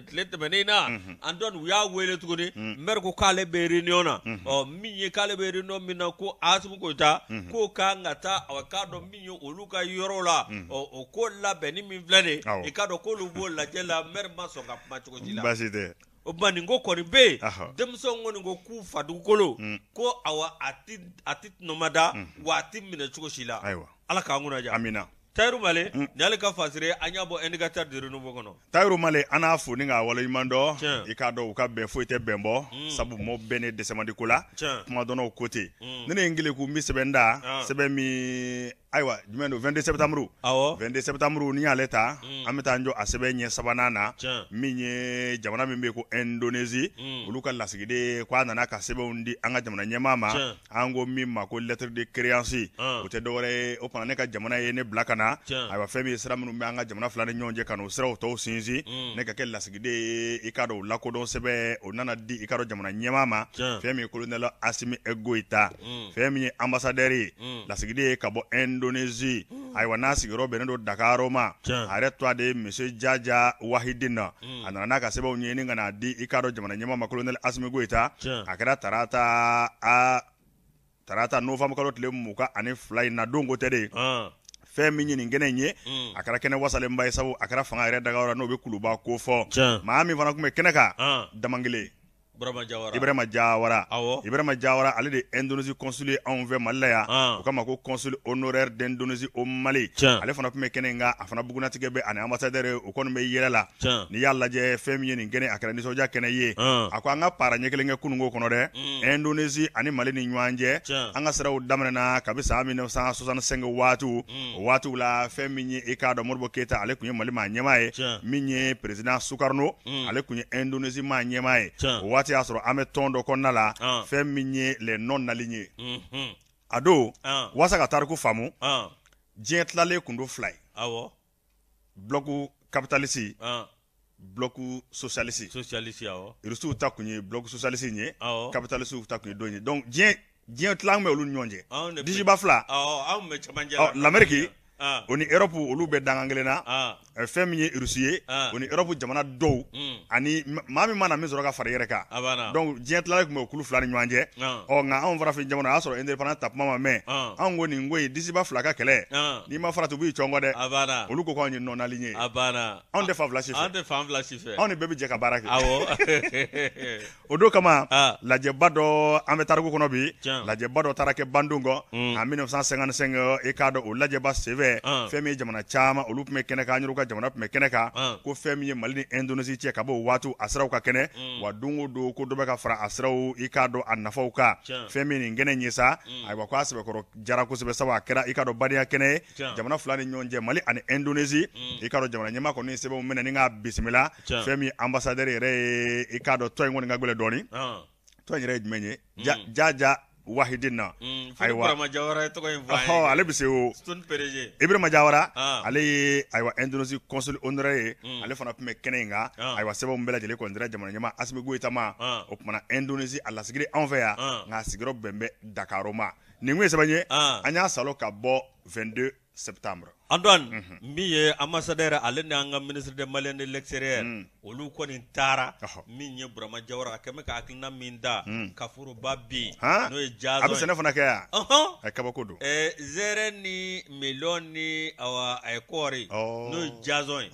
tile tɛmɛnen na Antoine u y'a wele tuguni maire ko k'ale bɛ réunion na ɔ min ye k'ale bɛ réunion min na ko Asimi Goyita k'o kan ka taa aw k'a dɔn min ye olu ka yɔrɔ la ɔ o ko labɛnni min filɛ nin i k'a dɔn k'olu b'o lajɛ la maire ma sɔn ka kuma cogo si la baasi tɛ o tuma nin ko kɔni bɛ yen denmisɛnw kɔni ko k'u fa dugukolo ko awa a tɛ tɔnɔmada wa a tɛ minɛ cogo si la ayiwa ala k'an kunna diya amina Tayiru Male nin y'ale ka fasiri an y'a bɔ Indicateur du Renouveau kɔnɔ Tayiru Male an n'a fo ni k'a waleɲuman dɔn i k'a dɔn u ka bɛn foyi tɛ bɛn bɔ sabu mɔɔ bɛnnen dɛsɛ man di ko la kumadɔnnaw ko ten ne ne ye n keleku n bɛ sɛbɛn da sɛbɛn min ayiwa jumɛn don 22 septembre awɔ 22 septembre n'i y'ale ta an bɛ taa an jɔ a sɛbɛn ɲɛ sabanan na min ye jamana min bɛ yen ko Indonésie olu ka lasigiden ko a nana ka sɛbɛnw di an ka jamana ɲɛmaa ma an ko min ma ko lettre de créance o tɛ dɔwɛrɛ ye o fana ne ka jamana ye ne bila ka na ayiwa fɛn min ye sira minnu bɛ an ka jamana fila ni ɲɔgɔn cɛ ka n'o siraw tɔw sinsin ne ka kɛ lasigiden ye i k'a dɔn o lakodɔn sɛbɛn o nana di i k'a dɔn jamana ɲɛmaa ma fɛn min ye colonel Asimi Goyita fɛn min ye ambassadeur ye lasigiden ye ka bɔ Indonésie ayiwa n'a sigiyɔrɔ bɛnnen don Dakar ma a yɛrɛ tɔgɔ de ye monsieur Jaja Wahidine na a nana n'a ka sɛbɛnw ye ni ka n'a di i k'a dɔn jamana ɲɛmaa ma colonel Asimi Goyita a kɛra tarata novembre kalo tile 22 in na don ko tɛ de fɛn min ye nin kɛnɛ in ye a kɛra kɛnɛ wasalenba ye sabu a kɛra fanga yɛrɛ dagayɔrɔ n'o bɛ Kuluba ko fɔ maa min fana tun bɛ kɛnɛ kan Damangele Ibrahima Jawara Ibrahima Jawara ale de ye Indonésie consul ye anw fɛ Mali la yan o kama ko consul honoraire d'Indonésie au Mali ale fana tun bɛ kɛnɛ in kan a fana bugunnatigɛ bɛ ani ambassadeur o kɔni bɛ yɛlɛ la n'i y'a lajɛ fɛn min ye nin kɛnɛ a kɛra nisɔndiya kɛnɛ ye a ko an ka para ɲɛ kelen kɛ kununko kɔnɔ dɛ Indonésie ani Mali ni ɲɔgɔn cɛ an ka siraw daminɛna kabi san 1965 waatiw o waatiw la fɛn min ye i k'a dɔn Modibo Keyita ale tun ye Mali maa ɲɛmaa ye min ye président Sukarno ale tun ye Indonésie maa ɲɛmaa ye o waati y'a sɔrɔ an bɛ tɔn dɔ kɔnɔna la fɛn min ye les non alignés a don walasa ka tariku faamu diɲɛ tilalen tun don fila ye bloc capitaliste bloc socialiste. Socialiste, awɔ. Rusiw ta kun ye bloc socialiste in ye, Awɔ. capitaliste ta kun ye dɔ in ye. Donc diɲɛ tilan bɛ olu ni ɲɔgɔn cɛ. Anw de bɛ- Disiba fila. Awɔ, anw bɛ cɛmancɛ Ɔ, la. l'Amérique Ah. o ni Europe, olu bɛ dangan kelen na. Ah. Fɛn min ye Russie ye, Ah. o ni Europe jamana dɔw ani maa min mana min sɔrɔ ka fara i yɛrɛ kan. A banna. Donc diɲɛ tilalen tun bɛ o kulu fila ni ɲɔgɔn cɛ. Ah. Ɔ, nka anw farafin jamana, o y'a sɔrɔ indépendance ta kuma ma mɛn. Ah. Anw ko nin ko in, disiba fila ka kɛlɛ, Ah. n'i ma farati u b'i cɔngɔ dɛ. A banna. Olu ko k'anw ye non aligné ye. A banna. Anw tɛ fan fila si fɛ. Anw tɛ fan fila si fɛ. Anw ni bɛɛ bɛ jɛ ka baara kɛ. Awɔ. O don kama, Ah. lajɛba dɔ, an bɛ tariku kɔnɔ bi, Tiɲɛ. lajɛba dɔ taara kɛ Bandung en 1955. I k'a dɔn o lajɛba senfɛ, Ah. fɛn min ye jamana caman, olu tun bɛ kɛnɛ kan, an yɛrɛw ka jamana tun bɛ kɛnɛ kan, Ah. ko fɛn min ye Mali ni Indonésie cɛ, ka bɔ o waati a siraw ka kɛnɛ wa, don o don ko dɔ bɛ ka fara a siraw, i k'a dɔn a nafaw kan. Tiɲɛ. Fɛn min nin kɛnɛ in ye sa, ayiwa, ko a sɛbɛkɔrɔ jara kosɛbɛ, sabu a kɛra, i k'a dɔn, badenya kɛnɛ ye Tiɲɛ. jamana fila ni ɲɔgɔn cɛ, Mali ani Indonésie. I k'a dɔn jamana ɲɛmaa kɔni ye sɛbɛnw minɛ ni k'a bisimila. Tiɲɛ. Fɛn min ye ambassadeur yɛrɛ ye, i k'a dɔn tɔn in kɔni ka gɛlɛn dɔɔnin. Ah. Tɔn in yɛrɛ ye jumɛn ye? Jaja Wahidin na. Ayiwa. Burama Jawara ye tɔgɔ in fɔ an ye. Ɔhɔ, ale bɛ se o. Stone PDG. Ibrahima Jawara, Ah. ale ye, ayiwa, Indonésie consul honoraire ye, ale fana tun bɛ kɛnɛ in kan. Ah. Ayiwa, sɛbɛnw bɛɛ lajɛlen kɔni dira jamana ɲɛmaa Asimi Goyita ma. Ah. O kumana Indonésie a lasigiden anw fɛ yan, Ah. nka a sigiyɔrɔ bɛn bɛ Dakar ma. Nin kun ye sɛbɛn ye, Ah. an y'a salo ka bɔ 22 septembre. Antoine, min ye ambassadeur, ale ni an ka ministre des Maliens de l'extérieur, olu kɔni taara. Min ye Burama Jawara, a kɛn bɛ ka hakilina min da ka foroba bin, Han? n'o ye A bɛ jason sɛnɛ fana kɛ yan. Ɔhɔn. A kabako don. Zɛrɛ ni melon ni, awa, a ye kɔɔri, n'o ye jason ye.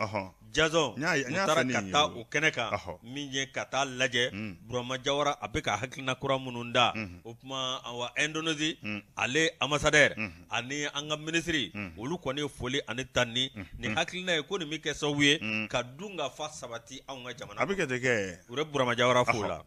Jason, N y'a ye- u n y'a taara fɛn ka nin ye taa o. o kɛnɛ kan, min ye ka taa lajɛ Burama Jawara a bɛ ka hakilina kura minnu da. O tuma, awa, Indonésie ale ambassadeur ani an ka ministre, olu kɔni ye foli ani tanni ni hakilina ye, ko nin bɛ kɛ sababu ye ka dun ka fa sabati anw ka jamana. A bɛ kɛ ten kɛ. U bɛ Burama Jawara fo la.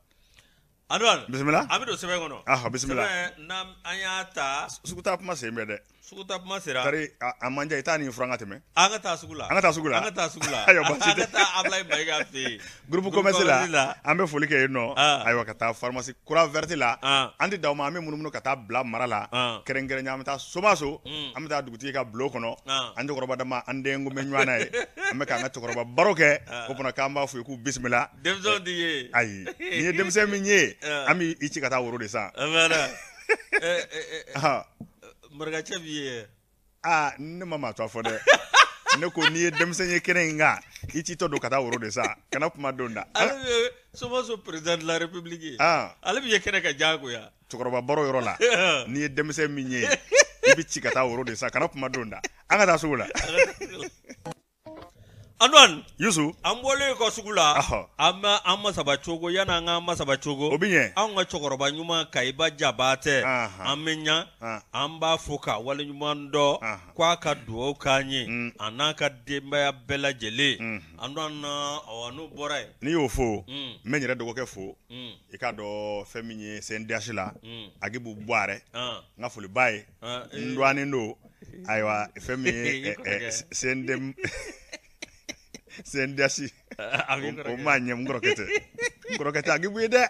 Antoine, Bisimila. an bɛ don sɛbɛn kɔnɔ. Ahɔ, bisimila. Sɛbɛn n'an an y'a ta. Sugu taa kuma sen bɛ dɛ. Sugu taa kuma sera. Tari a man diya i taa nin furan ka tɛmɛ. An ka taa sugu la. An ka taa sugu la. An ka taa sugu la. Ayiwa, baasi An tɛ. ka taa Ablaye Mayiga fɛ yen. Groupe commerce la, an bɛ foli kɛ yen nɔ. Ah. Ayiwa, ka taa pharmacie Croix Verte la. Ah. An tɛ da o ma, an bɛ munumunu ka taa bila mara la. Ah. Kɛrɛnkɛrɛnnenya, an bɛ taa Somaso, an bɛ taa dugutigi ka bulon kɔnɔ. Ah. An cɛkɔrɔba dama, an den ko bɛ ɲɔgɔn na ye. An bɛ k'an ka cɛkɔrɔba baro kɛ. O fana k'an b'a f'u ye k'u bisimila. Denmisɛnw tɛ ye. Ayi, n'i ye denmisɛn min ye, Ah. an b'i ci ka taa woro de san. A banna. Ɛ, ɛ, ɛ, Ah. Marikacɛ b'i ye. Aa, ne ma maa tɔgɔ fɔ dɛ. Ne ko n'i ye denmisɛn ye kɛnɛ in kan, i citɔ don ka taa woro de san, kana kuma don da. Ale bɛ Somaso président de la République ye. Ah. Ale bɛ ye kɛnɛ kan diyagoya. Cɛkɔrɔba baro yɔrɔ la, n'i ye denmisɛn min ye, i bɛ ci ka taa woro de san, kana kuma don da. An ka taa sugu la. Antoine, Yusu. An bɔlen kɔ sugu la, Ahɔ. an bɛ an masaba cogo, yanni an k'an masaba cogo, O bɛ ɲɛ. Anw ka cɛkɔrɔba ɲuman Kayiba Jabatɛ, Ahan. an bɛ ɲa, Ah. an b'a fo k'a waleɲuman dɔn, Ahan. k'a ka dugawu k'an ye, a n'a ka denbaya bɛɛ lajɛlen. Antoine, awa, n'o bɔra yen, N'i y'o fo, n bɛ n yɛrɛ dɔgɔkɛ fo. I k'a dɔn fɛn min ye CNDH la, Agibu Buwarɛ, Ah. n ka foli b'a ye. Ah, N dɔgɔnin don. Ayiwa, fɛn min ye I kɔrɔkɛ. CND CNDH, A b'i o kɔrɔkɛ. ma ɲɛ, n kɔrɔkɛ tɛ. N kɔrɔkɛ tɛ Agibu ye dɛ.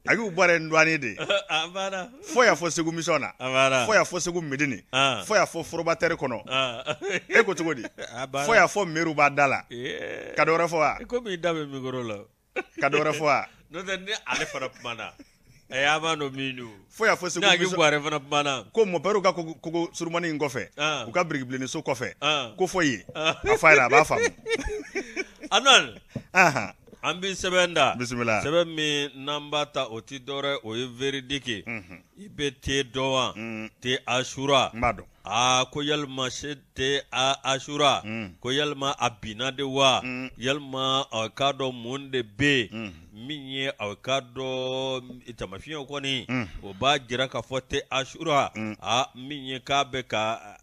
Agibu Buwarɛ n dɔgɔnin de ye. A banna. Fo yan fɔ Segu mission na. A banna. Fo yan fɔ Segu Medini. Ah. Fo yan fɔ foroba terre kɔnɔ. Ah. E ko cogo di? A banna. Fo yan fɔ Meru b'a da la. Ee. Ka dɔ wɛrɛ fɔ wa? Komi i da bɛ micro la. Ka dɔ wɛrɛ fɔ wa? N'o tɛ ni ale fana kumana, ɛ, an b'a dɔn min don. Fo yan fɔ Segu Ni Agibu mission. Buwarɛ fana kumana. Ko mɔpɛriw ka kogo surumani in kɔfɛ, Ah. u ka birikibilenni so kɔfɛ, Ah. ko fɔ yen. Ah. A fɔ a ɲɛna, a b'a faamu. Antoine, Ahan. an bɛ sɛbɛn da. Bisimila. Sɛbɛn min n'an b'a ta, o tɛ dɔwɛrɛ, o ye véridique ye. I bɛ te dɔn wa? Te Asura. N b'a dɔn. Aa, ko yalima se te a Asura, ko yalima a binna de wa? Yalima a k'a dɔn mun de bɛ yen? Min ye a k'a dɔn tamafiɲɛw kɔni, o b'a jira k'a fɔ te Asura, aa, min ye k'a bɛ ka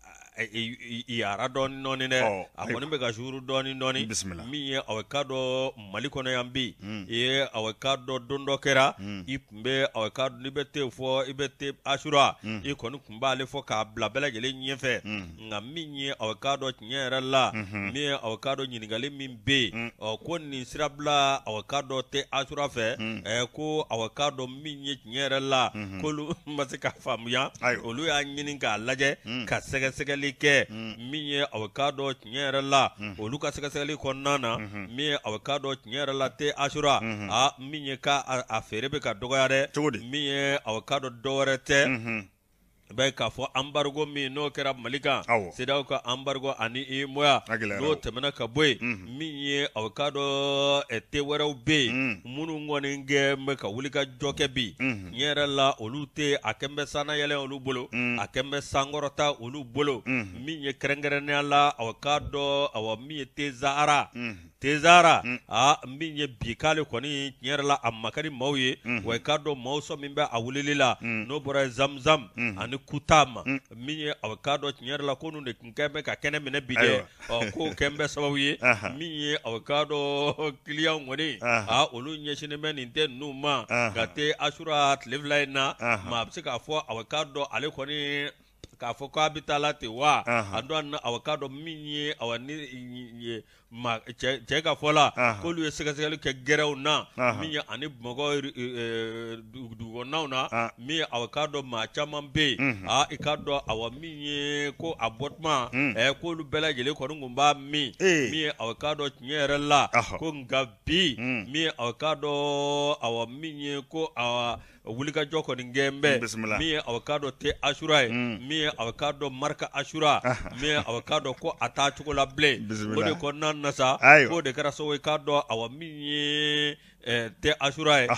yara dɔɔni dɔɔni dɛ. A kɔni bɛ ka suru dɔɔni dɔɔni. Bisimila. Min ye a k'a dɔn Mali kɔnɔ yan bi, ye a k'a dɔn don dɔ kɛra, i tun bɛ a k'a dɔn n'i bɛ te fɔ, i bɛ te Asura, i kɔni tun b'ale fɔ k'a bila bɛɛ lajɛlen ɲɛfɛ. Nka min ye a k'a dɔn tiɲɛ yɛrɛ la, min ye a k'a dɔn ɲininkali min bɛ yen, ɔ, ko nin sirabila a k'a dɔn te Asura fɛ, ko a k'a dɔn min ye tiɲɛ yɛrɛ la, k'olu ma se k'a faamuya. Olu y'a ɲini k'a lajɛ ka sɛgɛsɛgɛli lase kɛ min ye aw k'a dɔn tiɲɛ yɛrɛ la olu ka sɛgɛsɛgɛli kɔnɔna na min ye aw k'a dɔn tiɲɛ yɛrɛ la te asura a min ye k'a a feere bɛ ka dɔgɔya dɛ cogo di min ye aw k'a dɔn dɔ wɛrɛ tɛ i b'a ye k'a fɔ embargo min n'o kɛra Mali kan, awɔ, CEDEAO ka embargo ani UEMOA A gɛlɛyara n'o tɛmɛna ka bɔ yen, min ye aw k'a dɔn te wɛrɛw bɛ yen minnu kɔni kɛn bɛ ka wuli ka jɔ kɛ bi, tiɲɛ yɛrɛ la olu te a kɛn bɛ sannayɛlɛn olu bolo, a kɛn bɛ sankɔrɔta olu bolo, min ye kɛrɛnkɛrɛnnenya la aw k'a dɔn awa min ye te Zahara Te Zahara aa min ye bi k'ale kɔni tiɲɛ yɛrɛ la a ma ka di maaw ye wa i k'a dɔn maaw sɔmi bɛ a wulili la n'o bɔra ye Zamzam ani Kutama min ye aw k'a dɔn tiɲɛ yɛrɛ la ko ninnu de tun kɛn bɛ ka kɛnɛ minɛ bi dɛ ɔ k'o kɛn bɛ sababu ye min ye aw k'a dɔn kiliyanw kɔni aa olu ɲɛsinnen bɛ nin te ninnu ma ka te Asura tile 2 in na maa bɛ se k'a fɔ aw k'a dɔn ale kɔni k'a fɔ k'a bɛ taa la ten wa a don aw k'a dɔn min ye awa ni ye cɛ ka fɔ la k'olu ye sɛgɛsɛgɛli kɛ gɛrɛnw na min ye ani Bamakɔ dugukɔnɔnaw na min ye aw k'a dɔn maa caman bɛ yen aa i k'a dɔn awa min ye ko a bɔtuma k'olu bɛɛ lajɛlen kɔni tun b'a min min ye aw k'a dɔn tiɲɛ yɛrɛ la ko nka bi min ye aw k'a dɔn awa min ye ko wulikajɔ kɔni kɛn bɛ min ye aw k'a dɔn te asura ye min ye aw k'a dɔn marque asura min ye aw k'a dɔn ko a taa cogo la bilen o de kɔnɔna na sa k'o de kɛra sababu ye k'a dɔn awa min ye te asura ye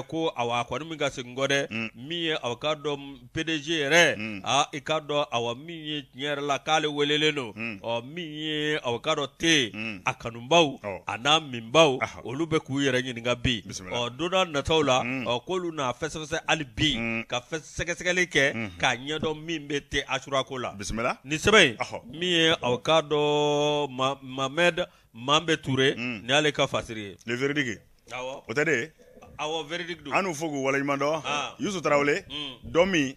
ko awa a kɔni min ka segin kɔ dɛ min ye aw k'a dɔn PDG yɛrɛ aa i k'a dɔn awa min ye tiɲɛ yɛrɛ la k'ale welelen don ɔ min ye aw k'a dɔn te a kanubaw a n'a minbaw olu bɛ k'u yɛrɛ ɲininka bi ɔ don n'a nataw la ɔ k'olu n'a fɛsɛfɛsɛ hali bi ka sɛgɛsɛgɛli kɛ k'a ɲɛdɔn min bɛ te asura ko la bisimila nin sɛbɛn in min ye aw k'a dɔn Mohamed Manbe Touré nin y'ale ka fasiri ye le verdict o tɛ de ye awɔ verdict don an n'u fo k'u waleɲuman dɔn Yusu Tarawele dɔ min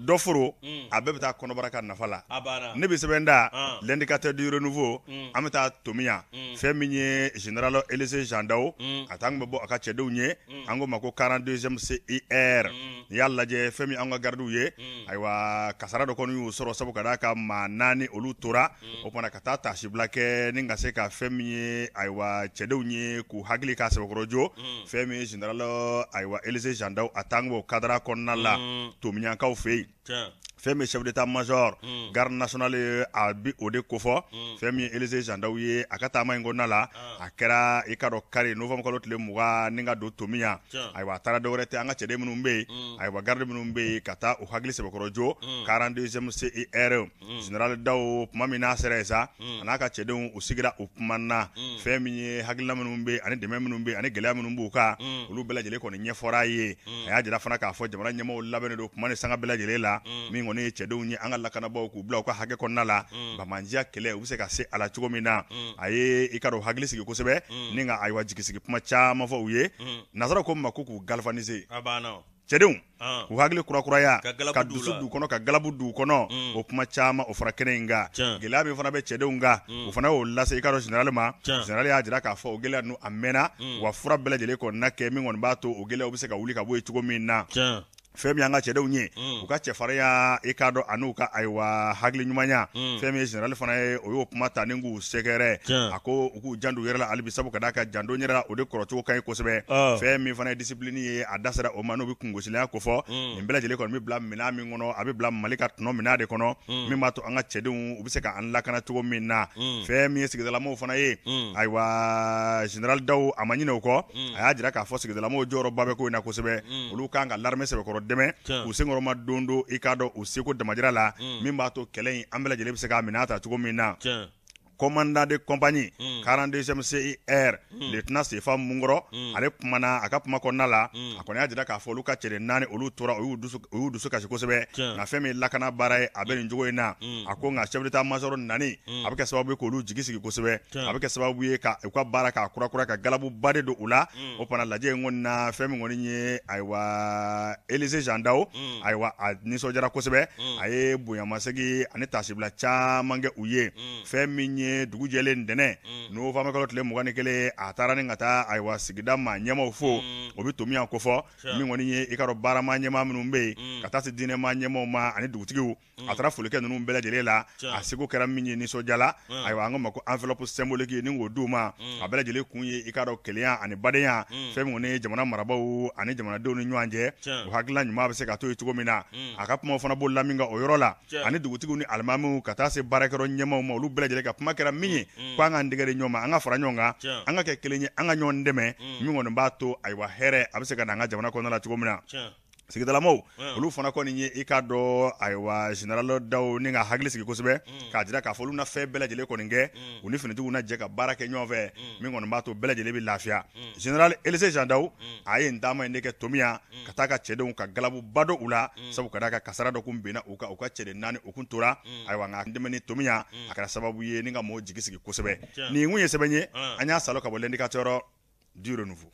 dɔ foro a bɛɛ bɛ taa kɔnɔbara ka nafa la ne bɛ sɛbɛn da l'indicateur du renouveau an bɛ taa Tominian fɛn min ye général Élisée Jean Dao a taa bɛ bɔ a ka cɛdenw ye an ko ma ko 42e CIR n'i y'a lajɛ fɛn min an ka gardiw ye ayiwa kasara dɔ kɔni y'u sɔrɔ sabu ka d'a kan maa 4 olu tora o kumana ka taa taasibila kɛ ni ka se ka fɛn min ye ayiwa cɛdenw ye k'u hakili k'a sɛbɛkɔrɔ jo fɛn min ye général ayiwa Élisée Jean Dao a taa b'o kadara kɔnɔna la Tominiankaw fɛ yen fɛn min chef d'état major garde nationale a bi o de kofɔ fɛn min ye Élisée Jean Dao ye a ka taama in kɔnɔna la a kɛra i ka dɔn kari novembre kalo tile 20 ni ka don Tominian ayiwa a taara dɔwɛrɛ tɛ an ka cɛden minnu bɛ yen ayiwa garde minnu bɛ yen ka taa u hakili sɛbɛkɔrɔ jo 42e CIR général Dao tuma min n'a sera yen sa a n'a ka cɛdenw u sigira u kumana fɛn min ye hakilina minnu bɛ ani dɛmɛ minnu bɛ ani gɛlɛya minnu b'u kan olu bɛɛ lajɛlen kɔni ɲɛfɔra a ye a y'a jira fana k'a fɔ jamana ɲɛmɔgɔw labɛnnen don kuma ni sanga bɛɛ lajɛlen la min kɔni ye cɛdenw ye an ka lakanabaaw k'u bila u ka hakɛ kɔnɔna la banbaanciya kɛlɛ u bɛ se ka se a la cogo min na a ye i ka dɔn hakili sigi kosɛbɛ ni ka ayiwa jigisigi kuma caman fɔ u ye nasara ko ma ko k'u galvaniser cɛdenw k'u hakili kurakuraya ka dusu d'u kɔnɔ ka galabu d'u kɔnɔ o kuma caman o fɔra kɛnɛ in kan gɛlɛya min fana bɛ cɛdenw kan o fana y'o lase i ka dɔn général ma général y'a jira k'a fɔ o gɛlɛya ninnu a mɛnna wa fura bɛɛ lajɛlen kɔni na kɛ min kɔni b'a to o gɛlɛyaw bɛ se ka wuli ka bɔ yen cogo min na fɛn min y'an ka cɛdenw ye u ka cɛfarinya i k'a dɔn an'u ka ayiwa hakili ɲumanya fɛn min ye général fana ye o y'o kuma ta ni k'u sɛgɛrɛ a ko u k'u janto u yɛrɛ la hali bi sabu ka d'a kan janto yɛrɛ la o de kɔrɔcogo ka ɲi kosɛbɛ fɛn min fana ye discipline ye a da sera o ma n'o bɛ kungosilenya kofɔ nin bɛɛ lajɛlen kɔni bɛ bila minɛn min kɔnɔ a bɛ bila Mali ka tɔnɔ minɛn de kɔnɔ min b'a to an ka cɛdenw u bɛ se ka an lakana cogo min na fɛn min ye sigidalamɔgɔw fana ye ayiwa général Dao a ma ɲinɛ o kɔ a y'a jira k'a fɔ sigidalamɔgɔw jɔyɔrɔba bɛ ko in na kosɛbɛ olu kan ka l'armée sɛbɛkɔrɔ dɛmɛ k'u senkɔrɔma don don i k'a dɔn u seko damajira la min b'a to kɛlɛ in an bɛɛ lajɛlen bɛ se k'a minɛn ta cogo min na commandant de compagnie 42e CIR lieutenant Sefa Munkɔrɔ ale kumana a ka kuma kɔnɔna la a kɔni y'a jira k'a fɔ olu ka cɛden 4 olu tora u y'u dusu kasi kosɛbɛ nka fɛn min ye lakana baara ye a bɛ nin cogo in na a ko nka chef d'état major nani a bɛ kɛ sababu ye k'olu jigi sigi kosɛbɛ a bɛ kɛ sababu ye ka u ka baara k'a kurakura ka galabuba de don u la o fana lajɛ in kɔni na fɛn min kɔni ye ayiwa Élisée Jean Dao ayiwa a nisɔndiyara kosɛbɛ a ye bonyamasegin ani taasibila caman kɛ u ye fɛn min ye ye dugu jɛlen ntɛnɛn novembre kalo tile 21, a taara ni ka taa ayiwa sigida maa ɲɛmaaw fo, o bɛ Tomiya kofɔ. Min kɔni ye i ka dɔn baarama ɲɛmaa minnu bɛ yen, ka taa se diinɛmaa ɲɛmaaw ma ani dugutigiw, a taara foli kɛ ninnu bɛɛ lajɛlen la. A seko kɛra min ye nisɔndiya la, ayiwa an ko ma ko enveloppe symbolique, ni k'o d'u ma. A bɛɛ lajɛlen kun ye i ka dɔn kelenya ani badenya, fɛn min kɔni ye jamana marabaaw ani jamanadenw ni ɲɔgɔn cɛ, o hakilina ɲuman bɛ se ka to yen cogo min na. A ka kuma fana bolila min kan o yɔrɔ la, ani dugutigiw ni alimamiw, ka taa se baarakɛyɔrɔ ɲɛmaaw ma, olu bɛɛ lajɛlen ka kuma kɛra min ye ko an k'an tɛgɛ di ɲɔgɔn ma, an ka fara ɲɔgɔn kan, an ka kɛ kelen ye, an ka ɲɔgɔn dɛmɛ, min kɔni b'a to ayiwa hɛrɛ a bɛ se ka na an ka jamana kɔnɔna la cogo min na. Sigidalamaw olu fana kɔni ye i ka dɔn ayiwa général Dawu ni ka hakili sigi kosɛbɛ, k'a jira k'a fɔ olu na fɛn bɛɛ lajɛlen kɔni kɛ, u ni finitigiw na jɛ ka baara kɛ ɲɔgɔn fɛ, min kɔni b'a to bɛɛ lajɛlen bɛ lafiya. Général Élisée Jean Dawu, a ye nin taama in de kɛ Tomiya ka taa ka cɛdenw ka galabuba don u la, sabu ka d'a kan kasara dɔ kun binna u kan, u ka cɛden 4 u kun tora. Ayiwa nka dɛmɛ ni Tomiya, a kɛra sababu ye ni ka mɔgɔw jigi sigi kosɛbɛ. Nin kun ye sɛbɛn ye an y'a salo ka bɔ L'Indicateur du Renouveau.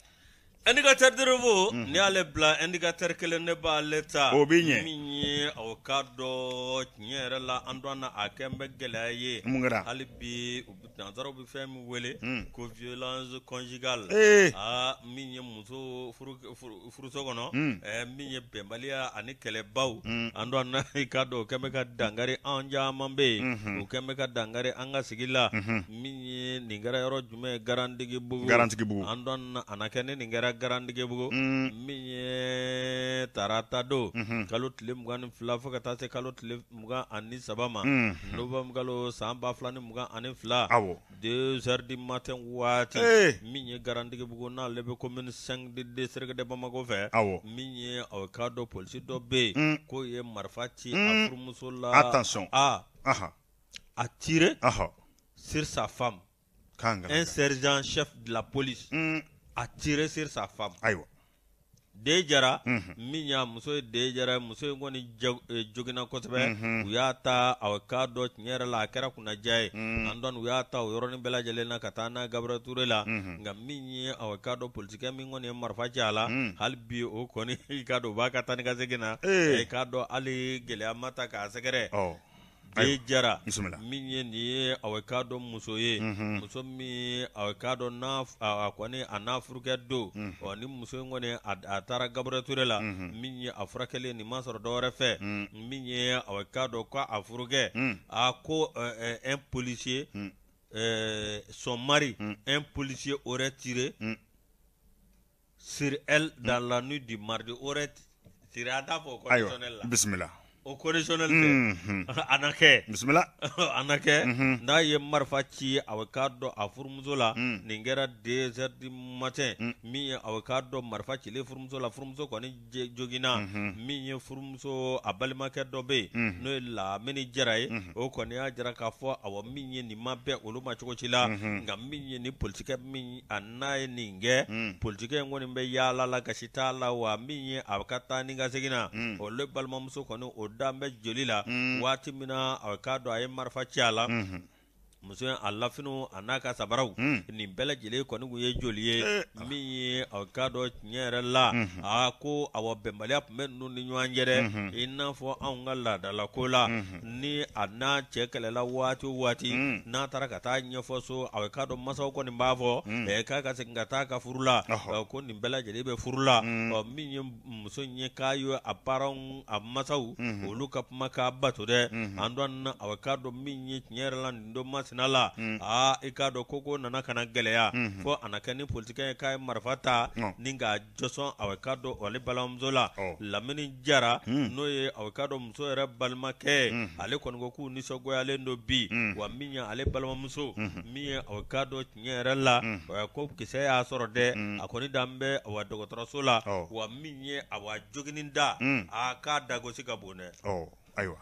Indicateur du Renouveau, n'i y'ale bila, indicateur kelen ne b'ale ta. O b'i ɲɛ. Min ye o k'a dɔn tiɲɛ yɛrɛ la, an dɔn na a kɛ n bɛ gɛlɛya ye. Mun kɛra? Hali bi nanzaraw bɛ fɛn min wele ko violence conjugale. Aa, min ye muso furuso kɔnɔ, min ye bɛnbaliya ani kɛlɛbaw, an dɔn na i k'a dɔn o kɛn bɛ ka dankari an caman bɛ yen, o kɛn bɛ ka dankari an ka sigi la. Min ye nin kɛra yɔrɔ jumɛn? Garantigibugu. Garantigibugu. An dɔn a na kɛ ni nin kɛra Garantigibugu, min ye tarata don, kalo tile 22 fo ka taa se kalo tile 23 ma, novembre kalo san 2022, 2 heures du matin waati, min ye Garantigibugu, n'ale bɛ commune 5 de district de Bamako fɛ, min ye o k'a dɔn polisi dɔ bɛ yen k'o ye marifa ci a furumuso la. Attention. A a tiré sur sa femme. Un sergent chef de la police a tiré sur sa femme. Ayiwa. Den jara min y'a muso ye, den jara, muso in kɔni joginna kosɛbɛ. U y'a ta, a k'a dɔn tiɲɛ yɛrɛ la a kɛra kunnaja ye. An dɔn u y'a ta o yɔrɔnin bɛɛ lajɛlen na ka taa n'a Gabriel Touré la. Nka min ye a k'a dɔn polisikɛ min kɔni ye marifa ci a la, hali bi o kɔni i k'a dɔn u b'a ka taa ni ka segin na. I k'a dɔn hali gɛlɛya ma ta k'a sɛgɛrɛ. Den jara min ye nin ye, a k'a dɔn muso ye, muso min a k'a dɔn n'a a kɔni a n'a furukɛ don. Ɔ, ni muso in kɔni a taara Gabriel Touré la, min ye a furakɛli nin ma sɔrɔ dɔwɛrɛ fɛ, min ye a k'a dɔn ko a furukɛ a ko un policier, son mari, un policier aurait tiré sur elle dans la nuit du mardi, aurait tiré, a t'a fɔ o conditionnel la. Bisimila. O conditionnel tɛ, a na kɛ. Bisimila. A na kɛ n'a ye marifa ci a k'a dɔn a furumuso la. Nin kɛra 2 heures du matin. Min ye a k'a dɔn marifa cilen furumuso la, furumuso kɔni joginna. Min ye furumuso a balimakɛ dɔ bɛ yen, n'o ye Lamini Jara ye, o kɔni y'a jira k'a fɔ awɔ, min ye nin ma bɛn olu ma cogo si la. Nka min ye ni polisikɛ min a n'a ye nin kɛ, polisikɛ in kɔni bɛ yaala la, gasi t'a la wa. Min ye a ka taa ni ka segin na, olu balimamuso kɔni o dan bɛ joli la waati min na a k'a dɔn a ye marifa ci a la, muso in a lafiniw a n'a ka sabaraw, nin bɛɛ lajɛlen kɔni kun ye joli ye. Min ye a k'a dɔn tiɲɛ yɛrɛ la, a ko awɔ, bɛnbaliya tun bɛ ninnu ni ɲɔgɔn cɛ dɛ. I n'a fɔ anw ka laadalako la, ni a n'a cɛ kɛlɛla waati o waati, n'a taara ka taa ɲɛfɔ so, a k'a dɔn masaw kɔni b'a fɔ k'a ka segin ka taa ka furu la, ko nin bɛɛ lajɛlen bɛ furu la. Ɔ, min ye muso in ye k'a ye a parents, a masaw, olu ka kuma k'a bato dɛ. An dɔn a k'a dɔn min ye tiɲɛ yɛrɛ la, nin don masina la, aa, i k'a dɔn ko nana ka na gɛlɛya fo a na kɛ ni polisikɛ ye k'a ye marifa ta ni k'a jɔsɔn a k'a dɔn ale balimamuso la. Lamini Jara, n'o ye a k'a dɔn muso yɛrɛ balimakɛ ye, ale kɔni ko k'u nisɔngoyalen don bi wa. Min ye ale balimamuso, min ye a k'a dɔn tiɲɛ yɛrɛ la, ko kisɛ y'a sɔrɔ dɛ, a kɔni dan bɛ wa dɔgɔtɔrɔso la wa. Min ye a wa joginin da, a k'a dagosi ka bon dɛ. Ayiwa.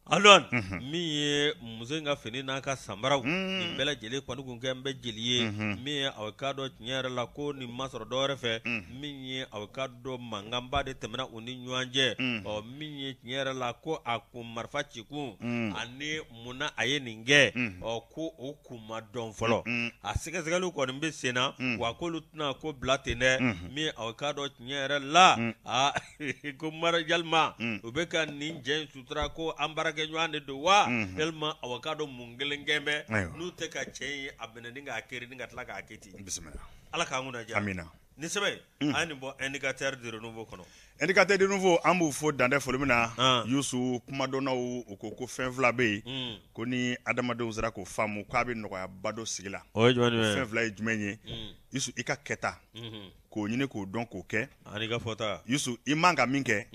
Alors, min ye muso in ka fini n'a ka sanbaraw, nin bɛɛ lajɛlen kɔni kun kɛ n bɛ jeli ye. Min ye a k'a dɔn tiɲɛ yɛrɛ la ko nin ma sɔrɔ dɔwɛrɛ fɛ, min ye a k'a dɔn mankanba de tɛmɛna u ni ɲɔgɔn cɛ. Ɔ, min ye tiɲɛ yɛrɛ la ko a kun marifa cikun ani munna a ye nin kɛ, ɔ, ko o kun ma dɔn fɔlɔ. A sɛgɛsɛgɛliw kɔni bɛ sen na wa, k'olu tɛna ko bila ten dɛ. Min a k'a dɔn tiɲɛ yɛrɛ la, aa, ko mara yalima u bɛ ka nin jɛ in sutura ko an baarakɛ baarakɛɲɔgɔn de don wa yalima awa k'a dɔn mun kelen kɛ bɛ n'u tɛ ka cɛ in a minɛ ni k'a keri ni ka tila k'a kɛ ten. Bisimila. Ala k'an kunna diya. Amina. Ni sɛbɛn an ye nin bɔ Indicateur du Renouveau kɔnɔ. Indicateur du Renouveau, an b'u fo dan tɛ foli min na. Yusu, kumadɔnnaw u ko fɛn fila bɛ yen ko ni adamadenw sera k'o faamu k'a bɛ nɔgɔyaba don sigi la. O ye jumɛn ye? Fɛn fila ye jumɛn ye? Yusu, i ka kɛta k'o ɲini k'o dɔn k'o kɛ. Ani ka fɔta. Yusu, i man ka min kɛ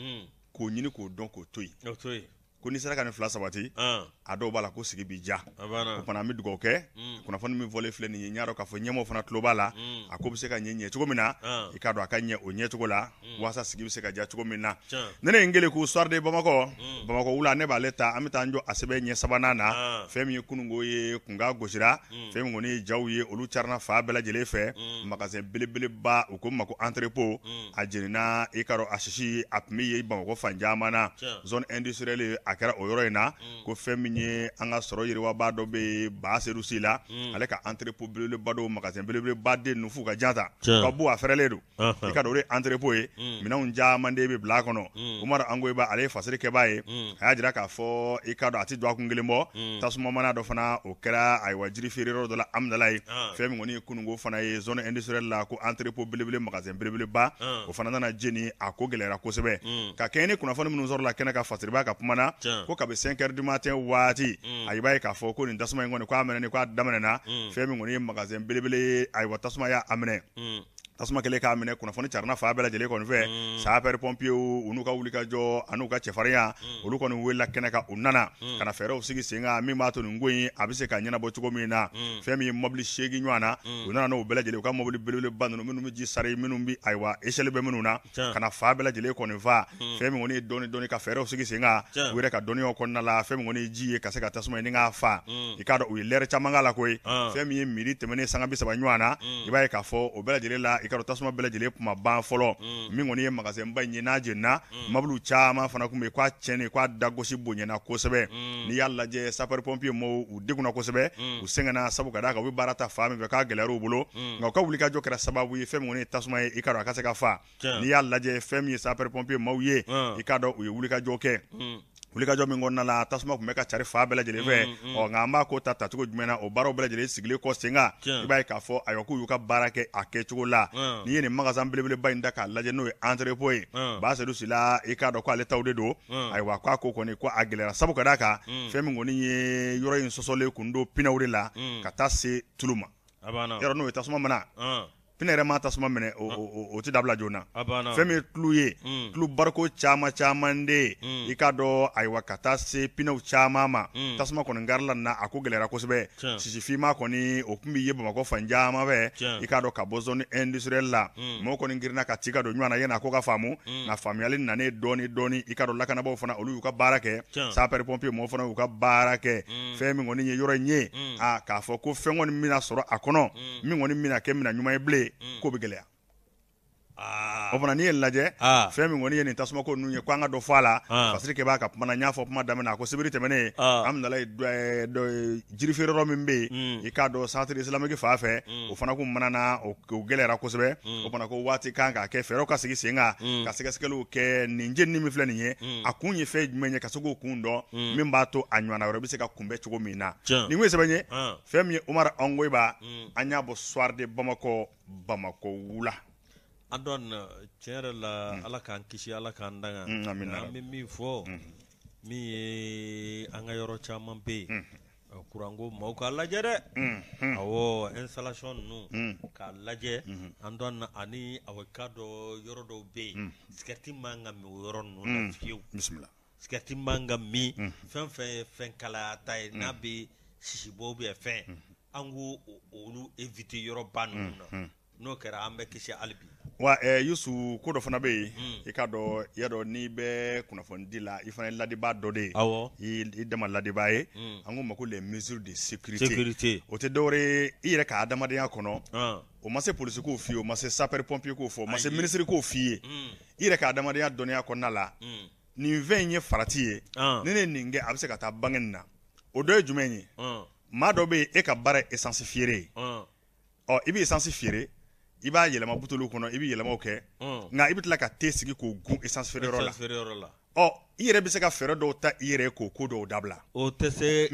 k'o ɲini k'o dɔn k'o to yen. O to yen. Ko n'i sera ka nin fila sabati, a dɔw b'a la ko sigi b'i diya. O fana an bɛ dugawu kɛ. Kunnafoni min fɔlen filɛ nin ye, n y'a dɔn k'a fɔ ɲɛmɔgɔw fana tulo b'a la. A ko bɛ se ka ɲɛ cogo min na, i k'a dɔn a ka ɲɛ o ɲɛcogo la, walasa sigi bɛ se ka diya cogo min na. Ne ye n kelen k'u Soir de Bamakɔ, Bamakɔ wula, ne b'ale ta, an bɛ taa an jɔ a sɛbɛn ɲɛ sabanan na. Fɛn min ye kununko ye, kunkan gosira. Fɛn min kɔni ye jaw ye, olu carina fan bɛɛ lajɛlen fɛ. Magasin belebeleba, u ko ma ko entrepôt, a jenina. I k'a dɔn a sisi a tun bɛ ye Bamakɔ fan caman na. Zone industrielle a kɛra o yɔrɔ in na. Ko fɛn min ye an ka sɔrɔ yiriwaba dɔ bɛ yen, Ba Seydou la, ale ka entrepôt belebeleba dɔ, magasin belebeleba den ninnu f'u ka jan ta ka bon, a fɛrɛlen don. I ka dɔn o de ye entrepôt ye, minɛnw caman de bɛ bila a kɔnɔ. Umaru Angoyiba, ale ye fasiri kɛbaa ye, a y'a jira k'a fɔ i ka dɔn a tɛ don a kun kelen bɔ. Tasuma mana dɔ fana o kɛra, ayiwa, jiri feere yɔrɔ dɔ la Amudalayi. Fɛn min kɔni ye kununko fana ye zone industrielle la, ko entrepôt belebele, magasin belebeleba, o fana nana jeni, a ko gɛlɛyara kosɛbɛ. Ka kɛɲɛ ni kunnafoni minnu sɔrɔla kɛnɛ kan, fasiriba ka kuma na, ko kabi 5 heures du matin waati, a i b'a ye k'a fɔ ko nin tasuma in kɔni, k'a mɛnɛ ni k'a daminɛna, fɛn min kɔni ye magasin belebele, ayiwa, tasuma y'a minɛ. Tasuma kɛlen k'a minɛ, kunnafoni carina fan bɛɛ lajɛlen kɔni fɛ. Sapeur pompier u n'u ka wulikajɔ an'u ka cɛfarinya, olu kɔni welela kɛnɛ kan. U nana ka na fɛɛrɛw sigi sen kan min b'a to nin ko in a bɛ se ka ɲɛnabɔ cogo min na. Fɛn min ye mobili 8 ɲɔgɔn na, u nana n'o bɛɛ lajɛlen, u ka mobili belebeleba ninnu minnu bɛ ji sari, minnu bɛ, ayiwa, échelle bɛ minnu na, ka na fan bɛɛ lajɛlen kɔni fa. Fɛn min kɔni ye dɔɔni dɔɔni ka fɛɛrɛw sigi sen kan u yɛrɛ ka dɔnniyaw kɔnɔna la, fɛn min kɔni ye ji ye ka se ka tasuma in k'a fa. I k'a dɔn u ye lɛrɛ caman k'a la koyi. Fɛn min ye midi tɛmɛnen sanga 30 ɲɔgɔn na, i b'a ye k'a fɔ o bɛɛ lajɛlen la, i ka dɔn tasuma bɛɛ lajɛlen kuma ban fɔlɔ. Min kɔni ye magasin ba in ye, n'a jenina, mobiliw caman fana tun bɛ yen k'a tiɲɛnen, k'a dagosi bonyana kosɛbɛ. N'i y'a lajɛ, sapeur pompier mɔɔw u degunna kosɛbɛ, u sɛgɛnna, sabu ka d'a kan u bɛ baara ta fan min fɛ k'a gɛlɛyara u bolo. Nka u ka wulikajɔ kɛra sababu ye, fɛn min kɔni ye tasuma ye, i ka dɔn a ka se ka fa. N'i y'a lajɛ, fɛn min ye sapeur pompier maaw ye, i k'a dɔn u ye wulikajɔ kɛ, wulikajɔ min kɔnɔna la tasuma tun bɛ ka cari fan bɛɛ lajɛlen fɛ. Ɔ nka an b'a ko ta tacogo jumɛn na? O baaraw bɛɛ lajɛlen sigilen kɔ sen kan, i b'a ye k'a fɔ, ayiwa, k'u y'u ka baara kɛ a kɛcogo la. N'i ye nin magasin belebeleba in ta k'a lajɛ, n'o ye entrepôt ye, Ba Seydou Sila, i k'a dɔn ko ale taw de don. Ayiwa, k'a ko kɔni ko a gɛlɛyara, sabu ka d'a kan fɛn min kɔni ye yɔrɔ in sɔsɔlen kun don pinɛw de la ka taa se tulu ma. Yɔrɔ n'o ye tasuma mana, pinɛ yɛrɛ ma tasuma minɛ, o tɛ dabila joona. Fɛn min ye tulu ye, tulu bariko caman caman de ye, i k'a dɔn, ayiwa, ka taa se pinɛw caman ma. Tasuma kɔni garila na, a ko gɛlɛyara kosɛbɛ. Sisi finma kɔni o tun bɛ ye Bamakɔ fan caman fɛ, i k'a dɔn ka bɔ zone industrielle la. Mɔgɔw kɔni girinna ka ci ka don ɲɔgɔn na yanni a ko ka faamu. Nka faamuyali nanen dɔɔni dɔɔni, i k'a dɔn lakanabaaw fana, olu y'u ka baara kɛ, sapeur pompier mɔgɔw fana y'u ka baara kɛ. Fɛn min kɔni ye yɔrɔ in ye, a k'a fɔ ko fɛn kɔni bɛna sɔrɔ a kɔnɔ, min kɔni bɛna kɛ minɛn ɲuman ye bilen, k'o bɛ gɛlɛya. O fana n'i ye lajɛ, fɛn min kɔni ye nin tasuma ko ninnu ye, ko an ka dɔ fɔ a la. Fasiri kɛ b'a ka kuma na, n y'a fɔ kuma daminɛ, a ko sibiri tɛmɛnen, an nana ye jiri feere yɔrɔ min bɛ yen, i k'a dɔn centre islamique fan fɛ, o fana kun mana na, o gɛlɛyara kosɛbɛ. O fana ko waati kan k'a kɛ fɛɛrɛw ka sigi sen kan ka sɛgɛsɛgɛliw kɛ nin jenini min filɛ nin ye, a kun ye fɛn jumɛn ye, ka se k'o kun dɔn, min b'a to a ɲɔgɔnna wɛrɛ bɛ se ka kunbɛn cogo min na. Nin kun ye sɛbɛn ye, fɛn min ye Umaru Angoyiba, an y'a bɔ Soir de Bamakɔ, Bamakɔ wula. An dɔn tiɲɛ yɛrɛ la, Ala k'an kisi, Ala k'an danga. An bɛ min fɔ, min ye an ka yɔrɔ caman bɛ yen, kuranko, maaw k'a lajɛ dɛ. Awɔ, installation ninnu k'a lajɛ. An dɔn ani a ka dɔn yɔrɔ dɔw bɛ yen, sigɛriti man ka min o yɔrɔ ninnu na fiyewu. Bisimila. Sigɛriti man ka min. Fɛn fɛn ye fɛn kalaya ta ye, n'a bɛ sisibɔ bɛ fɛn, an k'o olu éviter yɔrɔba ninnu na. N'o kɛra, an bɛ kisi hali bi. Wa Yusu, ko dɔ fana bɛ yen, i k'a dɔn, i y'a dɔn n'i bɛ kunnafonidi la, i fana ye ladibaa dɔ de ye, i dama ladibaa ye. An ko ma ko les mesures de sécurité. Sécurité. O tɛ dɔwɛrɛ ye, i yɛrɛ ka adamadenya kɔnɔ, o ma se polisi k'o f'i ye, o ma se sapeur pompier k'o fɔ, o ma se ministre k'o f'i ye. I yɛrɛ ka adamadenya dɔnniya kɔnɔna la, nin fɛn in ye farati ye, ni ne ye nin kɛ, a bɛ se ka taa bange nin na. O dɔ ye jumɛn ye? Maa dɔ bɛ yen, e ka baara ye essence feere ye. Ɔ, i bɛ essence feere, i b'a yɛlɛma buteliw kɔnɔ, i bɛ yɛlɛmaw kɛ, nka i bɛ tila ka te sigi k'o gun essence feere yɔrɔ la. Ɔ, i yɛrɛ bɛ se ka fɛɛrɛ dɔw ta i yɛrɛ ye k'o ko dɔw dabila. O tɛ se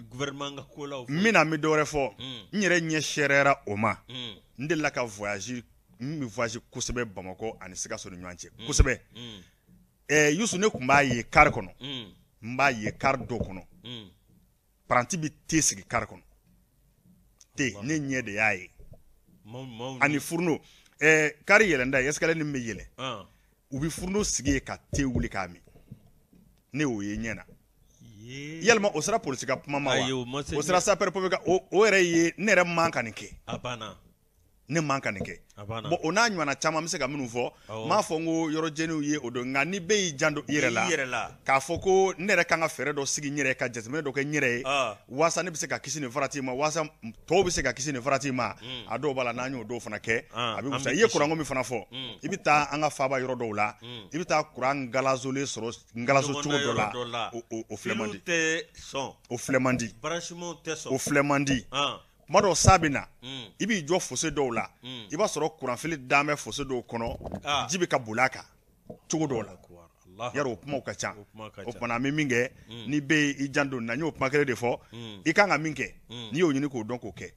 gouvernement ka ko la. N bɛna, n bɛ dɔ wɛrɛ fɔ. N yɛrɛ ɲɛ seereyara o ma. N delila ka voyage, n bɛ voyage kosɛbɛ Bamakɔ ani Sikaso ni ɲɔgɔn cɛ kosɛbɛ. Yusu, ne tun b'a ye car kɔnɔ, n b'a ye car dɔw kɔnɔ, paranti bɛ te sigi car kɔnɔ te. Ne ɲɛ de y'a ye. Ani fourneau, car yɛlɛnda ye, escalier min bɛ yɛlɛ, u bɛ fourneau sigi yen ka te wuli k'a min. Ne y'o ye ɲɛ na. Yalima o sera polisi ka kuma ma wa? O sera sapeur pompier ka? O yɛrɛ ye, ne yɛrɛ man ka nin kɛ. Ne man ka nin kɛ. Bon, o n'a ɲɔgɔnna caman bɛ se ka minnu fɔ. N m'a fɔ n ko yɔrɔ jɛniw ye o don, nka ni bɛɛ y'i janto i yɛrɛ la k'a fɔ ko ne yɛrɛ kan ka fɛɛrɛ dɔ sigi n yɛrɛ, ka jateminɛ dɔ kɛ n yɛrɛ ye, waasa ne bɛ se ka kisi nin farati ma, waasa tɔw bɛ se ka kisi nin farati ma. A dɔw b'a la, n'an y'o dɔw fana kɛ, a bɛ fisaya. I ye kuranko min fana fɔ, i bɛ taa an ka faaba yɔrɔ dɔw la, i bɛ taa kuran galazolen sɔrɔ galazo cogo dɔ la, o filɛ man di, o filɛ man di, o filɛ man di. Tuma dɔw sa bɛ na, i b'i jɔ fosse dɔw la, i b'a sɔrɔ kuranfili dan bɛ fosse dɔw kɔnɔ, ji bɛ ka boli a kan cogo dɔw la. Yarɔ, o kumaw ka ca. O tuma an bɛ min kɛ, ni bɛɛ y'i janto na, n y'o kuma kelen de fɔ. I kan ka min kɛ, n'i y'o ɲini k'o dɔn, k'o kɛ.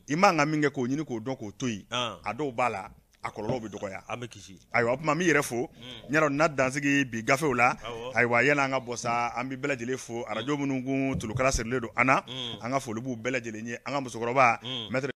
I man ka min kɛ, k'o ɲini k'o dɔn, k'o to yen. A dɔw b'a la, a kɔlɔlɔw bɛ dɔgɔya. An bɛ kisi. Ayiwa, o tuma n b'i yɛrɛ fo n y'a dɔn na dansigi bi gafew la. Ayiwa, yanni an ka bɔ sa, an bɛ bɛɛ lajɛlen fo. Arajo minnu kun tulukala sirilen don an na, an ka foli b'u bɛɛ lajɛlen ye. An ka musokɔrɔba maître